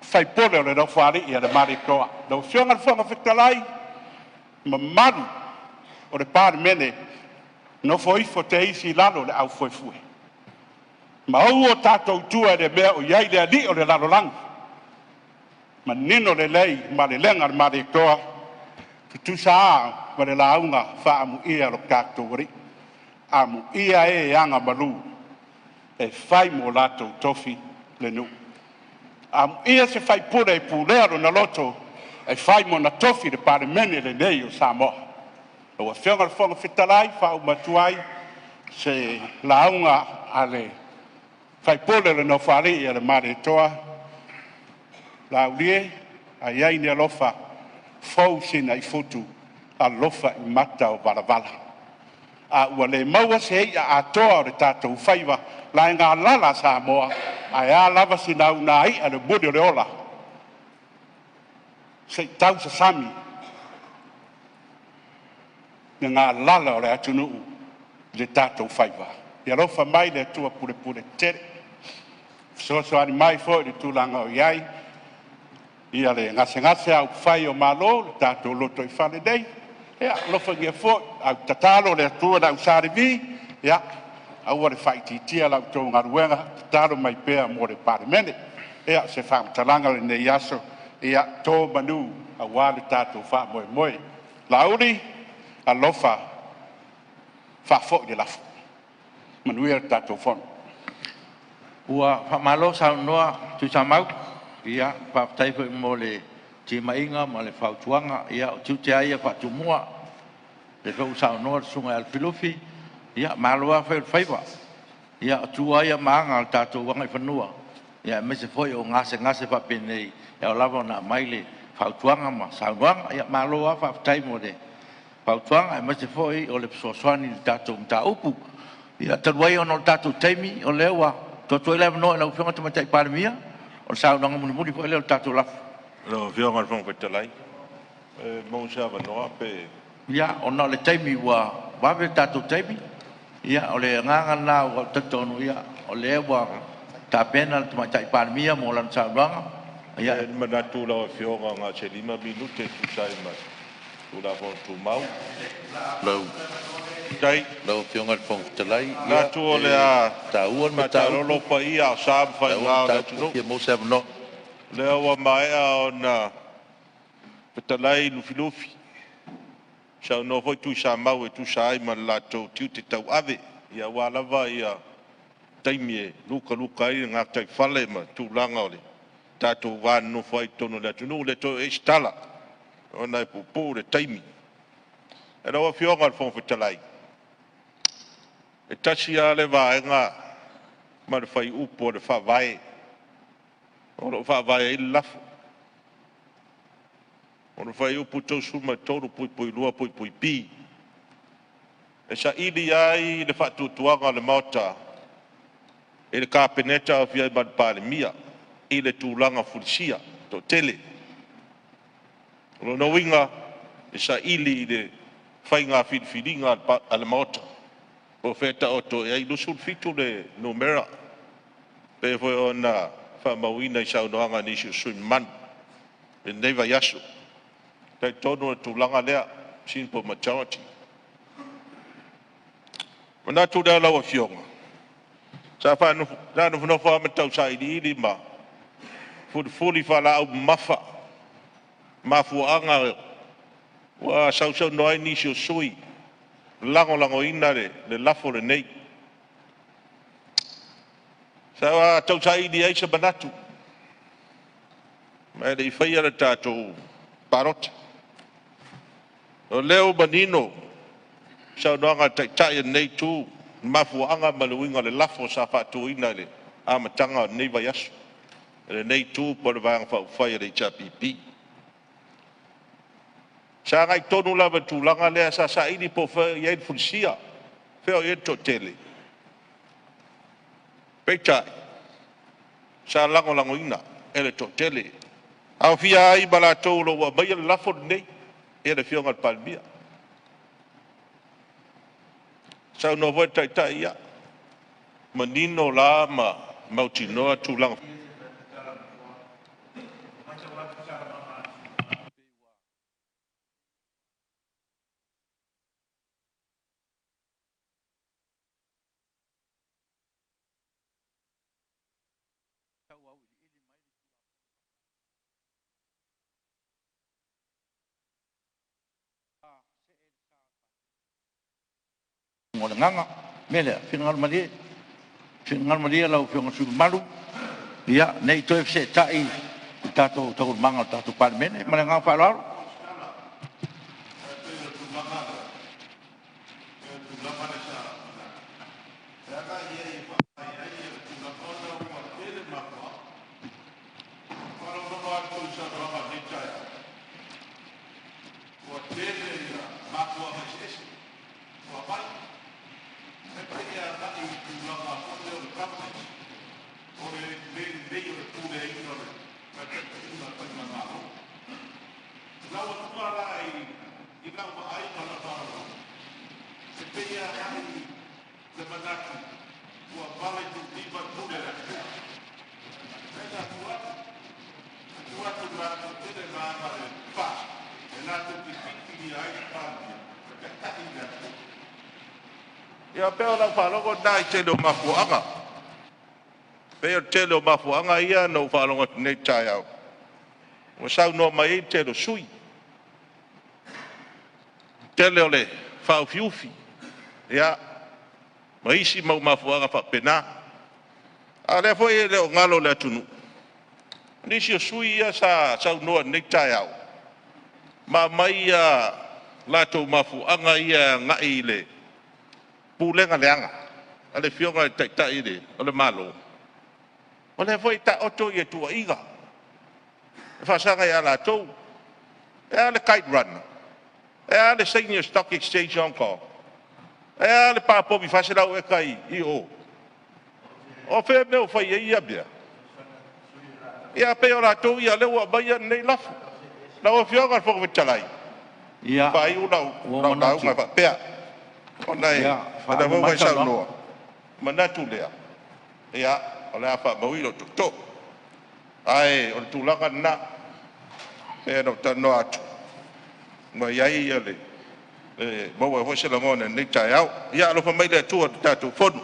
faipule o le Nofoalii a le Malietoa. Lau Afioga i le Fofoga Fetalai, mamalu o le Palemene, nofo ifo te isi i lalo le aufuefue, ma ua o tatou tua i le mea o i ai le alii o le lalolagi. Manino lelei malelega a le Malietoa, tutusa a ma le lauga faaamuia a lo tatou Alii. Amuia e e agamalu e fai mo latou tofi le nuu. Amuia se faipule e pulea lona loto e fai mona tofi le Palemene lenei o Samoa. Lau Afioga i le Fofoga Fetalai, faauma atu ai se lauga a le faipule o le Nofoalii o le Malietoa, Laauli e, a i ai ni alofa, fou sina i futu, alofa i mata o valavala. A ua le maua se i'a atoa o le tatou faiva laegalala a Samoa, ae a lava sina unai'a i le muli o le ola, se i tausasami le galala o le atunuu i le tatou faiva. Ia alofa mai le Atua pulepule tetele, fesoasoani mai foi i le tulaga o i ai ia le gasegase a upufai o Malo, le tatou lotoifale nei. Ia alofagia foi, a tatalo le Atua i le au Sa Levi, ia aua le faaitiitia la outou galuega, tatalo mai pea mo le Palemene. Ia, o se faamatalaga i lenei aso, ia to manu aua le tatou faamoemoe. Laauli, alofa faafoi le lafo. Manuia le tatou Fono. Ua faamalo saunoa Tuisamau, ia faafetai foi mo le timaiga ma le fautuaga. Ia o tiute lava ia faatumua. O lea foi ua saunoa le Susuga ia Lufilufi, ia malo lava fai o le faiva. Ia o tu lava ia ma aga o le tatou agaifanua, aemaise foi o gasegase faapenei e ao lava ona aumai le fautuaga ma saunoaga. Ia malo lava faafetai mo le fautuaga aemaise foi o le fesoasoani i le tatou mataupu. Ia talu ai ona o le tatou taimi o lea ua tuu atu ai le avanoa i lau Afioga i le Tamaitai Palemia, o le saunoaga mulimuli foi lea o le tatou lafo. Lau Afioga i le Fofoga Fetalai, e maua se avanoa pe... Ia, ona o le taimi ua vave le tatou taimi, ia o le agaga lena ua ou talitonu o lea ua tapena le Tamaitai Palemia mo lana saunoaga. E i ai le manatu lau Afioga na o se 5 minute e tusa ai ma le Tulafono Tumau. Lau Afioga i le Fofoga Fetalai, ia Manatu o le e a taua le faataalolo mataupu, paia o sa ma e taua le faiga o le mataupu ua atunuu. fia maua se avanoa. O lea ua maea ona fetalai Lufilufi, saunoa foi Tuisamau e tusa ai ma le latou tiute tauave aua lava taimi e lukaluka ai le gataifale ma tulaga o le tatou va nonofo ai i totonu o le atunuu. E le toe oo i ai se tala ona e puupuu le taimi. Lau Afioga i le Fofoga Fetalai, e tasi lava le vaega ma le fuaiupu o le Faavae o lo o faavae ai le lafo. O le fuaiupu 33(2)(b), e saili ai le faatuatuaga o le Maota i le Kapeneta aofia ai ma le Palemia i le tulaga fulisia toatele. O lona uiga e saili i le faiga filifiliga a le Maota po o fea e taoto i ai, 27 le numera pei foi ona faamauina i saunoaga a nisi o sui usufono mamalu i lenei vaiaso. E talitonu o le tulaga lea, simple majority. Ona manatu lea lau Afioga, Sa nofonofo lava ma tausailiili ma fulifuli faalaau mamafa mafuaaga ua sausaunoa ai nisi o sui usufono e lagolagoina le lafo lenei. Sa tausaili ai se manatu ae le i faia le tatou palota. O lea ua manino le saunoaga a le Taitai o lenei Itu i le mafuaaga ma le uiga o le lafo sa faatuina i le amataga o lenei vaiaso e lenei Itu po o le Vaega Faaupufai a le HRPP. Sa agai tonu lava i le tulaga lea sa saili po o fea o i ai le fulisia, fea o i ai le toatele, peitai sa lagolagoina e le toatele, aofia ai ma latou o lo o ua aumaia le lafo lenei, ia le Afioga i le Palemia. Saunoa foi le Taitai, ia, manino la ma mautinoa tulaga O le agaga. O le mea lea, finagalo malie lau Afioga i le sui usufono mamalu, ia, ne i toe feseetai i tatou taualumaga o le tatou Palemene. Ma le agaga faaaloalo. Ia pei o lau faalogo lena i le tele o mafuaaga. Pei o le tele o mafuaaga ia na ou faalogo atu nei i le taeao ua saunoa mai ai le tele o sui usufono. Tele o le faaufiufi ia ma isi mau mafuaaga faapena. A o lea foi e le o galo i le atunuu nisi o sui usufono ia sa saunoa i lenei taeao ma aumai a latou mafuaaga ia e agai i le pulega leaga a le Afioga i le Taitai o le Malo. O lea foi e taoto tuuaiga e faasaga ia latou. E a le Kite Runner? E a le saini o le Stock Exchange i Hong Kong? E a le pa povi 400 eka i o? O fea le mea o fai ai ia mea? Ia pei o latou ia o lea ua aumaia lenei lafo. Lau Afioga i le Fofoga Fetalai, faaiu lau lauga e faapea, ona o lea Ua foi ua e manatu. Saunoaga. saunoa, ona manatu lea, ia, o le a faamauina lou tootoo. Ae o le tulaga lena, pei ona ou talanoa atu, ua i ai le maua ai foi se lagona i lenei taeao. Ia alofa mai le Atua i le tatou Fono.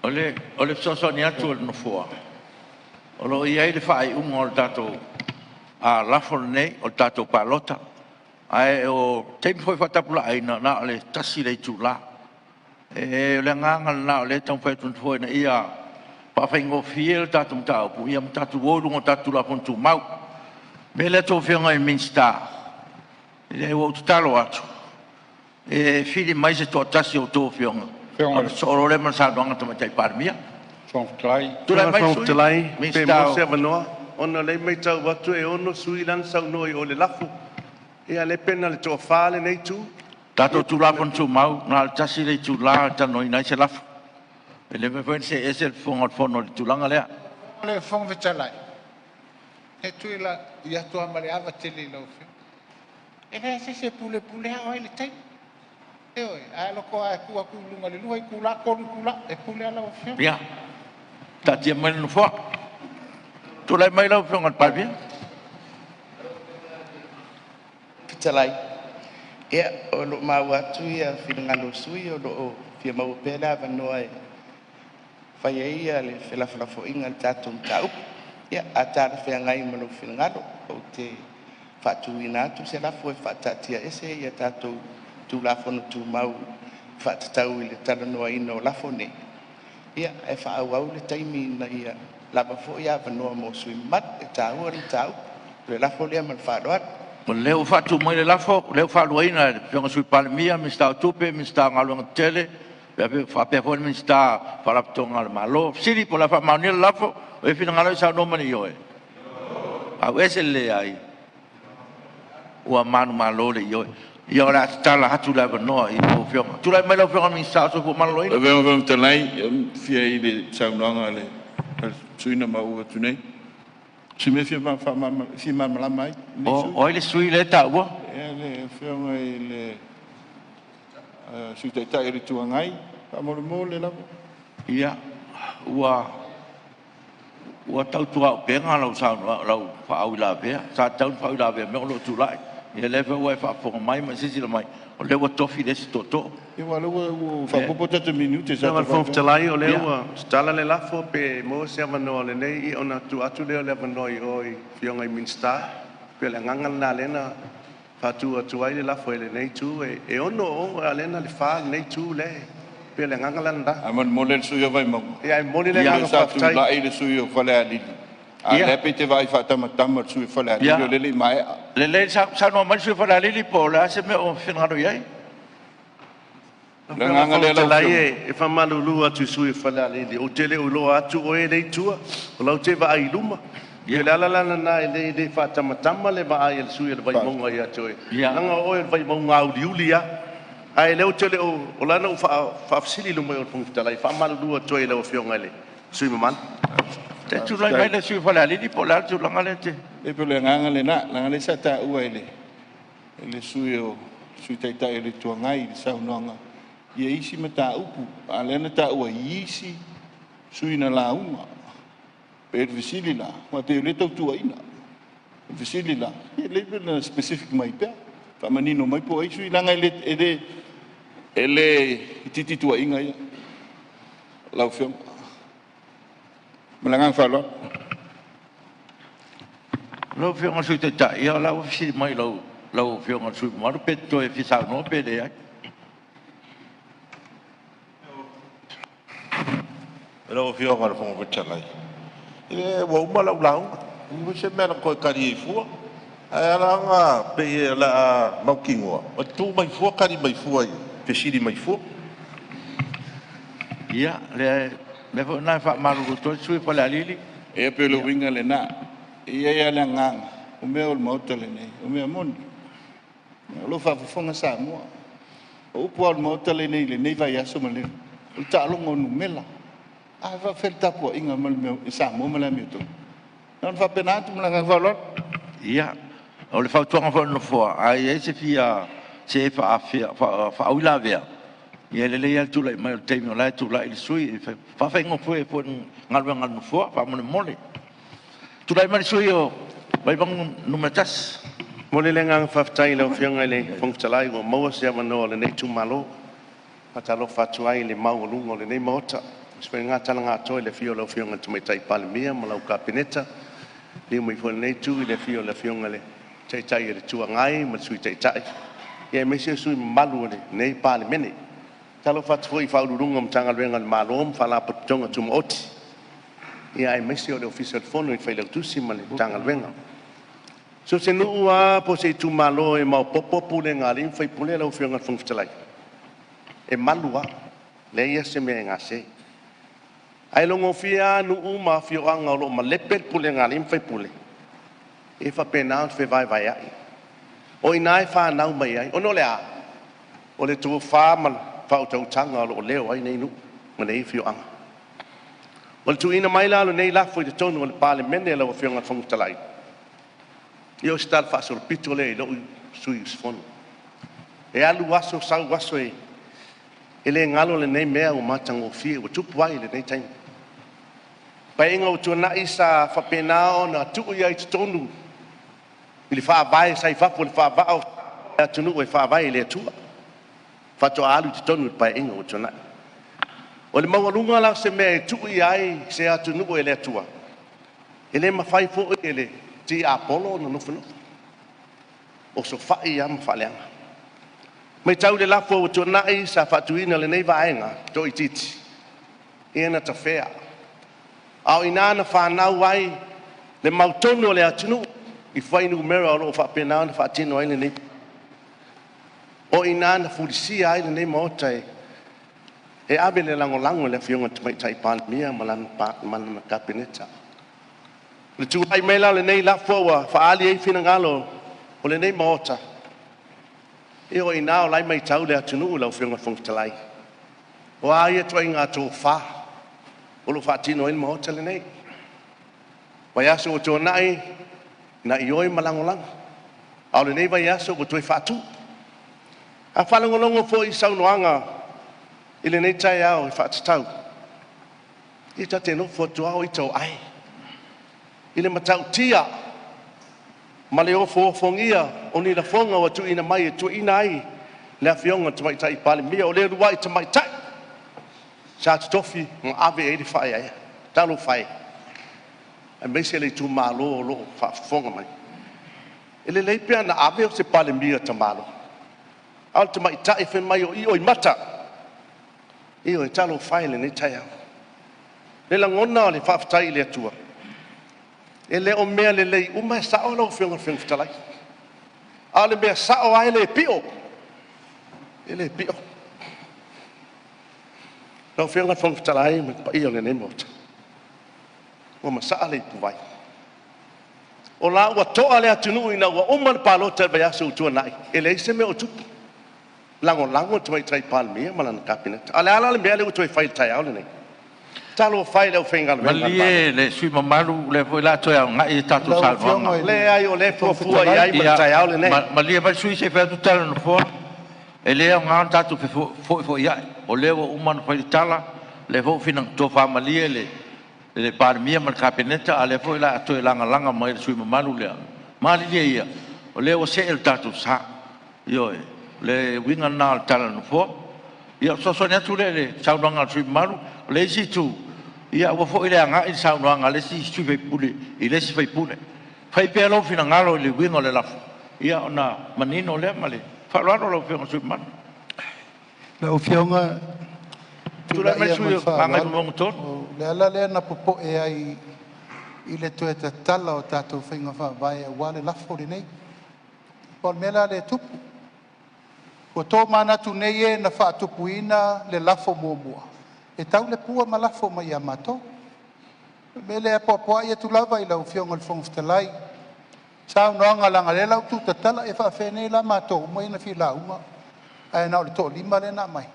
O le fesoasoani atu a le Nofoa, o lo o i ai le faaiuga o le tatou lafo lenei o le tatou palota. Ae o taimi foi faatapulaaina, na o le 1 le itula. O le agaga lena o lea e taumafai atu le Nofoa ina ia faafaigofie le tatou mataupu ma tatou o i luga o tatou Tulafono Tumau. O le mea lea a outou Afioga i Minisita, ua ou tatalo atu e fili mai se toatasi o a outou afioga ona sosoo loa lea ma le saunoaga a le Tamaitai Palemia. Tulai mai le Fofoga sui Fetalai, pe Minisita maua o se avanoa, ona o lea e matau atu e 6 sui usufono la na saunoa i o i le lafo. Ia lea pe na o le toa-4 lenei itu. Tatou Tulafono Tumau, na o le tasi le itula e talanoaina ai se lafo. E le mafai foi ona see ese le Fofoga o le Fono i le tulaga lea. Le Fofoga Fetalai, e tui atu lava ma le ava tele i lau Afioga, e leai se isi e pulepulea oe i le taimi. Ioe. A loko lava e tuu atu i luga i le 2 itula, 3 itula, e pule lava lau Afioga. Ia, taatia mai le Nofoa. Tulai mai lau Afioga i le Palemia. Fetalai, ia o lo o maua atu ia finagalo o sui usufono o lo o fia maua pea le avanoa e fai ai le felafolafoaiga i le tatou mataupu. Ia, a talafeagai ma lou finagalo, ou te faatuina atu se lafo, E faataatiaese a tatou Tulafono Tumau e faatatau i le talanoaina o lafo nei, ae faaauau le taimi ina ia lava foi avanoa mo sui usufono mamalu. E taua le mataupu. O le lafo lea ma le faaaloalo. O lea ua faatu mai le lafo, o lea ua faaluaina e le Afioga i le Sui Palemia, Minisita o Tupe, Minisita o Galuega Tetele, faapea foi le Minisita o Faalapotopotoga a le Malo. Fesili po o le a faamaonia le lafo? O i ai finagalo ia saunoa ma le ioe. Fauese le leai. Ua manumalo le ioe. Ia o le a tatala atu le avanoa i lau Afioga. Tulai mai lau Afioga i le Minisita o le Soifua Maloloina. Lau Afioga i le Fofoga Fetalai, e fia i le saunoaga a le sui usufono na maua atu nei. O si mea e fia malamalama ai lenei sui O ai le sui usufono lea e taua? usufono. Le Afioga i le Sui Taitai o le Itu Agai, faamolemole lava. Ia, ua tautuaupega lau saunoaga, lau faauilavea. Sa tatau ona faauilavea i le mea o lou tulai. Ia lea foi ua e faafofoga mai ma e silasila mai, o lea ua tofi le isi tootoo. Ia aua o lea ua faaopoopo tatou minute Lau sa Afioga i le Fofoga tatou Fetalai, o lea ua tatala le lafo, pe maua se avanoa o lenei, ia ona tuu atu lea o le avanoa i o i Afioga i Minisita. E pei o le agaga lena lea na faatu atu ai le lafo e lenei itu. E 6 o o, a o lea na o le 4 lenei itu lea e… pei o le agaga la lena. Ae molemole le sui usufono o Vaimauga, Ia ae momoli le o lea agaga sa faafetai. tulai le sui usufono o Falealili, a o lea pei e te vaai faatamatama i le sui usufono o Falealili o lea e le i maea. Lelei, saunoa mai le sui usufono o Falealili po o le a se mea o finagalo i ai. O Lau le Afioga i le agaga Fofoga lea lau Fetalai, Afioga. e faamalulu atu i le sui usufono o Falealili, ou te le o iloa atu oe lea e i tua, o la ou te vaai i luma. Ia o le ala la lena e le faatamatama le vaai a le sui usufono o le Vaimauga ia te oe, leaga o oe o le Vaimauga auliuli lava. Ae o lea ou te le o… o la e na ou faafesili i luma o le Fofoga Fetalai, e faamalulu atu ai i lau Afioga i le sui usufono mamalu. Se i tulai Faafetai. mai le sui usufono o Falealili po o le a le tulaga lea e te… E pei o le agaga lena, leaga o lea sa taua e le sui usufono Sui Taitai o le Itu Agai i le saunoaga isi mataupu, a o lea na taua i isi sui usufono na lauga. E pei o le fesili la, aua pei o lea e tau tuuaiina. O le fesili la, pe lelei pe na specific mai pea, faamanino mai po o ai sui usufono leaga e le itiiti tuuaiga ia lau Afioga. Ma le agaga faaaloalo. Lau Afioga i le Sui Taitai, ia o la ua fesili mai lau Afioga i le sui usufono mamalu pe te toe fia saunoa pe leai. Lau Afioga i le Fofoga Fetalai, ua uma lau lauga, e leai se mea na toe tali ai fua. Ae ala ona pei o le a mautinoa, e tu mai fua tali mai fua i fesili mai fua. Ia, o le mea foi lena e faamalulu atu ai le sui usufono o Falealili. Ia pei o le uiga lena. E i ai lava le agaga, o mea o le Maota lenei, o mea moni. O lo o faafofoga Samoa. O upu lava o le Maota lenei i lenei vaiaso ma le, o le taaloga o numera. A faapefea le tapuaiga ma le mea i Samoa ma le amiotonu? Na ona faapena atu ma le agaga faaaloalo. Ia, o le fautuaga foi a le Nofoa, a i ai se e faauilavea, ia e lelei lava le tulai mai o le taimi o la e tulai le sui usufono, e faafaigofie ai foi le galuega a le Nofoa faamolemole. Tulai mai le sui usufono mo Vaimauga 1. E momoli le agaga faafetai i lau Afioga i le Fofoga Fetalai ua maua se avanoa o lenei itumalo. E faatalofa atu ai i le maualuga o lenei Maota, aemaise foi lena talaga atoa i le afio o lau Afioga i le Tamaitai Palemia ma lau Kapeneta, liliu mai foi i lenei itu i le afio o le Afioga i le Taitai o le Itu Agai ma le Sui Taitai, aemaise o sui usufono mamalu o lenei Palemene. E faatalofa atu foi i Ofisa Sili o Pulega o Matagaluega a le Malo ma Faalapotopotoga Tumaoti, aemaise o le Ofisa o le Fono i le Failautusi ma le Matagaluega. So o se nuu lava po o se itumalo e maopoopo pulega a alii ma faipule lau Afioga i le Fofoga Fetalai, e malu lava, leai lava se mea e gase. Ae logofie lava nuu ma afioaga o lo o malepe le pulega a alii ma faipule, e faapena ona fevaevaeai. O i ina e fanau mai ai, ona o le a? O le tofa ma le faautautaga o lo o leo ai nei nuu ma nei afioaga. O le tuuina mai la o lenei lafo i totonu o le Palemene lau Afioga i le Fofoga Fetalai, ia o se talafaasolopito lea i lou sui usufono. E alu aso sau aso e le galo lenei mea ua matagofie ua tupu ai i lenei taimi. Paeaiga ua tuanai sa faapena ona tuu i ai i totonu i le Faavae sa i fafo o le faavaa o le atunuu e faavae i le Atua faatoa alu i totonu i le Paeaiga ua tuanai. O le maualuga la o se mea e tuu i ai se atunuu e le Atua, e le mafai foi e le tiapolo ona nofonofo, osofai lava ma faaleaga. Matau i le lafo ua tuanai sa faatuina e lenei vaega toaitiiti, ia na tafea. A o i ina na fanau ai le mautonu o le atunuu i fuainumera o lo o faapena ona faatino ai lenei. O i ina na fulisia ai lenei Maota e ave le lagolago i le Afioga i le Tamaitai Palemia ma lana Kapeneta. O le tulai mai la o lenei lafo ua faaali ai finagalo o lenei Maota, ia o i ina la e matau le atunuu lau Afioga i le Fofoga Fetalai. O a ia ituaiga tofa o lo o faatino ai le Maota lenei. Vaiaso ua tuanai na ioe ma lagolago, a o lenei vaiaso ua toe faatu. A faalogologo foi i saunoaga i lenei taeao e faatatau, ia ta te nofo atu lava o ita o ai i le matautia ma le ofoofogia o ni lafoga ua tuuina mai e tuuaina ai le Afioga i le Tamaitai Palemia, o le uluai tamaitai sa totofi ma ave i ai le faaeaea. Talofa e, aemaise le itumalo o lo o faafofoga mai. E lelei pe ana ave o se Palemia tamaloa, a o le tamaitai fai mai o ioimata. Ioe, talofa e i lenei taeao. Le lagona o le faafetai i le Atua, e le o mea lelei uma e sao lau Afioga i le Fofoga Fetalai, a o le mea sao lava e le pio, e le pio. Lau Afioga i le Fofoga Fetalai ma le paia o lenei Maota, ua masaa le ipuvai, o la ua toa le atunuu ina ua uma le palota i le vaiaso ua tuanai, e leai se mea o tupu. Lagolago le Tamaitai Palemia ma lana Kapeneta. A o le a la le mea lea ua toe fai i le taeao lenei? Talofa e i le aufaigaluega a le Malo. Malie le sui usufono mamalu, o lea foi o le a toe agai a tatou saunoaga. Leai, o lea e fuafua i ai ma le taeao lenei. Malie mai le sui usufono se i fai atu le tala a le Nofoa. E le aoga ona tatou fefoifoiai, o lea ua uma ona fai le tala, o lea foi ua tofa malie le Palemia ma le Kapeneta, a o lea foi o le a toe lagalaga mai e le sui usufono mamalu lea. Malilie ia, o lea ua see le tatou sa. Ioe, o le uiga lena o le tala a le Nofoa. Ia, o le fesoasoani atu lea i le saunoaga a le sui usufono mamalu. O le isi itu, ia aua foi le agai le saunoaga a le isi sui usufono i le isi sui usufono. Fai pea lou finagalo i le uiga o le lafo, ia ona manino lea ma le faaaloalo lau Afioga i le sui usufono mamalu. Lau Afioga, Tulai mai le tulai sui ma le usufono mo faaaloalo. Gagaifomauga 3. O le ala lea na popoe ai i le toe tatala o tatou faiga faavae aua le lafo lenei. O le mea la lea e tupu, ua tomanatu nei e na faatupuina le lafo muamua, e tau le pua ma lafo mai ia matou. O le mea lea e apoapoai atu lava i lau Afioga i le Fofoga Fetalai, saunoaga leaga o lea la ua tuutatala, e faafenei la matou uma ia na fia lauga ae na o le toalima lea na aumai.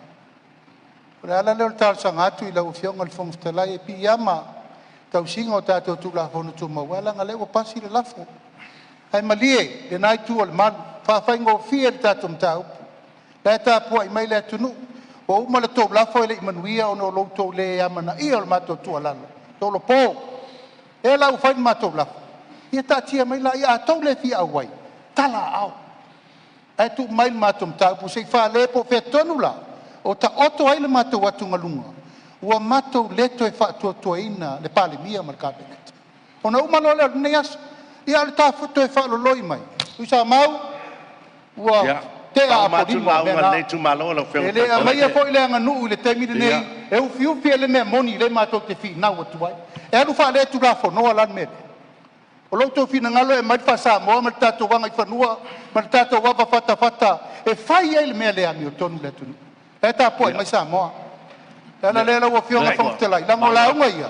O le ala lea o le talosaga atu i lau Afioga i le Fofoga Fetalai, e piiama i le tausiga o tatou Tulafono Tumau, ae leaga o lea ua pasi le lafo. Ae malie lena itu o le malu, faafaigofie le tatou mataupu, la e tapuai mai le atunuu. Ua uma le tou lafo e le i manuia ona o lo outou le amanaia o le matou tuualalo, tolopo. O lea la ua fai le matou lafo, ia taatia mai laia, a outou le fia auai, tala aao, ae tuu mai le matou mataupu se i fale po o fea tonu lava o taoto ai le matou atugaluga, ua matou le toe faatuatuaina le Palemia ma le Kapeneta. Ona uma loa lea o lenei aso. Ia a o le ta toe faaloloi mai, Tuisamau, ua tea Faauma atu le Apolima o lauga mea a na. lenei itumalo lau Afioga E i le le Fofoga aumaia Fetalai. foi le aganuu i le taimi lenei e ufiufi ai le mea moni lea matou te finau atu ai. E alu faaletulafonoa la le mea lea? O lo outou finagalo e aumai le faasamoa ma le tatou agaifanua ma le tatou avafatafata e fai ai le mea le amiotonu i le atunuu. O la e tapuai mai Samoa. O le ala lea lau O Afioga i lea le Fofoga ua Fetalai, leaga o maua lauga atu. ia,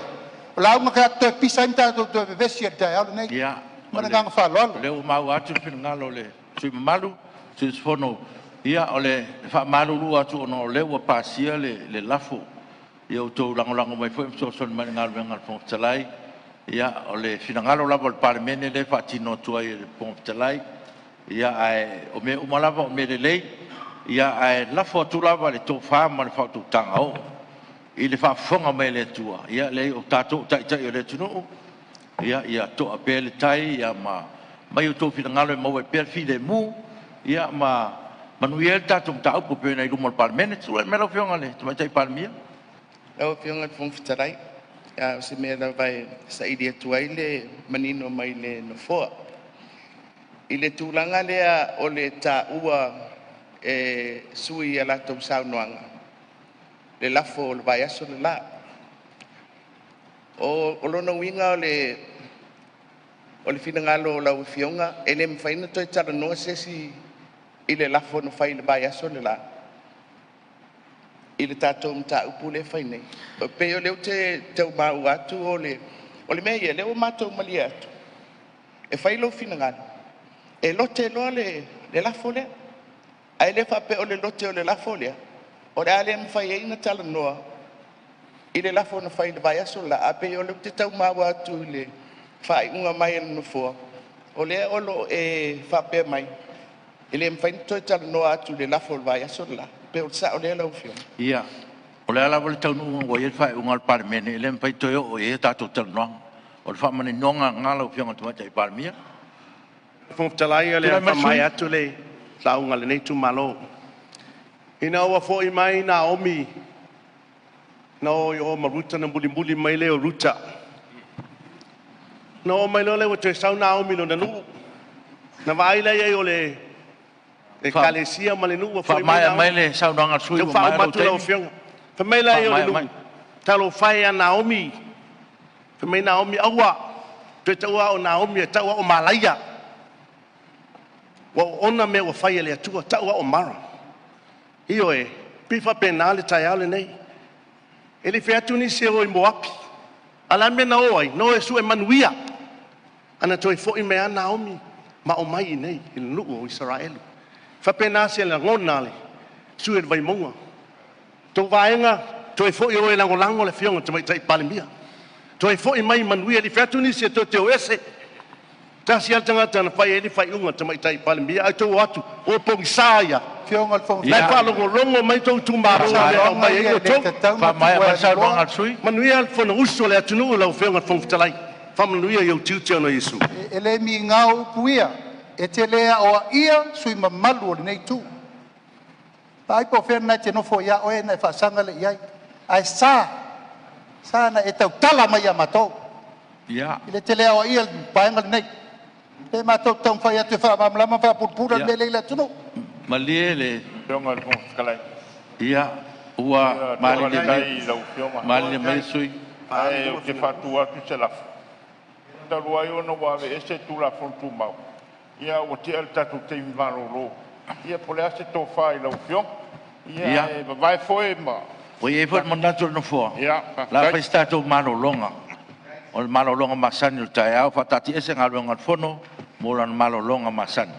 o lauga tatou te toe pisa ai ma tatou toe vevesi ai i le taeao lenei. Ia, Ma le agaga faaaloalo. o lea ua maua atu le finagalo o le sui usufono mamalu, sui usufono. Ia, o le faamalulu atu ona o lea ua pasia le lafo, ia outou lagolago mai foi ma fesoasoani mai i le galuega a le Fofoga Fetalai. Ia, o le finagalo lava o le Palemene lea e faatino atu ai e le Fofoga Fetalai. Ia, ae o mea uma lava o mea lelei, ae lafo atu lava i le tofa ma le faautautaga oo i le faafofoga mai a le Atua. Ia leai o tatou o taitai o le atunuu, ia toa pea le tai ma aumai outou finagalo e maua ai pea le filemu ma manuia ai le tatou mataupu e pei ona i luma o le Palemene. Tulai mai lau Afioga i le Tamaitai Palemia. Lau Afioga i le Fofoga Fetalai, a o se mea lava e saili atu ai le manino mai le Nofoa. I le tulaga lea o le taua e sui usufono i a latou saunoaga le lafo o le vaiaso le la. O lona uiga o le finagalo o lau Afioga e le mafai ona toe talanoa se isi i le lafo na fai i le vaiaso le la i le tatou mataupu lea e fai nei? E pei o lea ou te tau maua atu o le mea ia, o lea ua matou malie atu e fai lou finagalo e lote loa le lafo lea, ae le faapea o le lote o le lafo lea o le a le mafai ai ona talanoa i le lafo na fai i le vaiaso le la. Ae pei o lea ou te tau maua atu i le faaiuga mai a le Nofoa, o lea o lo o e faapea mai e le mafai ona toe talanoa atu i le lafo o le vaiaso le la. Pe o le sao lea lau Afioga? Ia, o le a lava le taunuuga ua i ai le faaiuga a le Palemene, e le mafai ona toe oo i ai a tatou talanoaga. O le faamaninoga lena lau Afioga i le Tamaitai Palemia. Fofoga Fetalai, o le a Tulai mai le sui faamaea atu le lauga a lenei itumalo. Ina ua foi mai Naomi na o i o ma Ruta ona mulimuli mai lea o Ruta. Na oo mai loa lea ua toe sau Naomi i lona nuu, na vaai la i ai o le ekalesia ma le nuu ua foi mai Faamaea mai Naomi. le saunoaga a le sui Tau usufono ua maea faauma lou atu lau taimi. Afioga. Fai mai la o le Faamaea nuu, mai. talofa e ia Naomi, fai mai Naomi, aua, toe taua au o Naomi ae tau au o Malaia. Ua ou oona mea ua fai e le Atua, tau au o Mara. Ioe, e pei e faapena le taeao lenei. E le i fai atu nisi e o i Moapi, a o le a le mea na o ai? Na o e sue manuia. Ana toe foi mai lava Naomi ma aumai i inei i le nuu o Isaraelu. E faapena se lagona o le sui usufono o le Vaimauga. Tou Vaega, toe foi oe e lagolago le Afioga i le Tamaitai Palemia. Toe foi mai manuia, e le i fai atu nisi e tou te o ese. Tasi lava le tagata na fai i ai le faaiuga a le Tamaitai Palemia, ae outou o atu o pogisa ia. Afioga i le Fofoga La e Fetalai, faalogologo mai tou o itumalo i mea na saunoaga aumai ai ia e le outou. tatau ona Faamaea tuua mai e le saunoaga Anuloa. a le sui usufono. Manuia le Fonousu a le atunuu lau Afioga i le Fofoga Fetalai. Faamanuia i ou tiute ona o Iesu. E le migao upu ia, e te le aoaia sui usufono mamalu o lenei itu. Vaai po o fea lena e te nofo ai a oe ona e faasaga lea i ai. Ae sa, sa ona e tautala mai ia matou. Ia, E te le aoaia le vaega lenei. O lea matou te taumafai atu e faamalamalama ma faapulapula le ia, mea lea e i le atunuu. malie le Afioga i le Fofoga Fetalai. ia ua Ia, malilie mai, faafetai i lau Afioga, malilie mai le sui ae ou te faatu atu se lafo, Talu ai ona ua aveese le Tulafono Tumau, ia ua te'a le tatou taimi malolo, ia po o le a se tofa i lau Afioga, Ia, ae vavae foe ma ua i ai foi le manatu o le Nofoa, Ia, o le a faafetai. fai se tatou malologa, o le malologa masani o le taeao. Faataatiaese Galuega a le Fono mo lana malologa masani.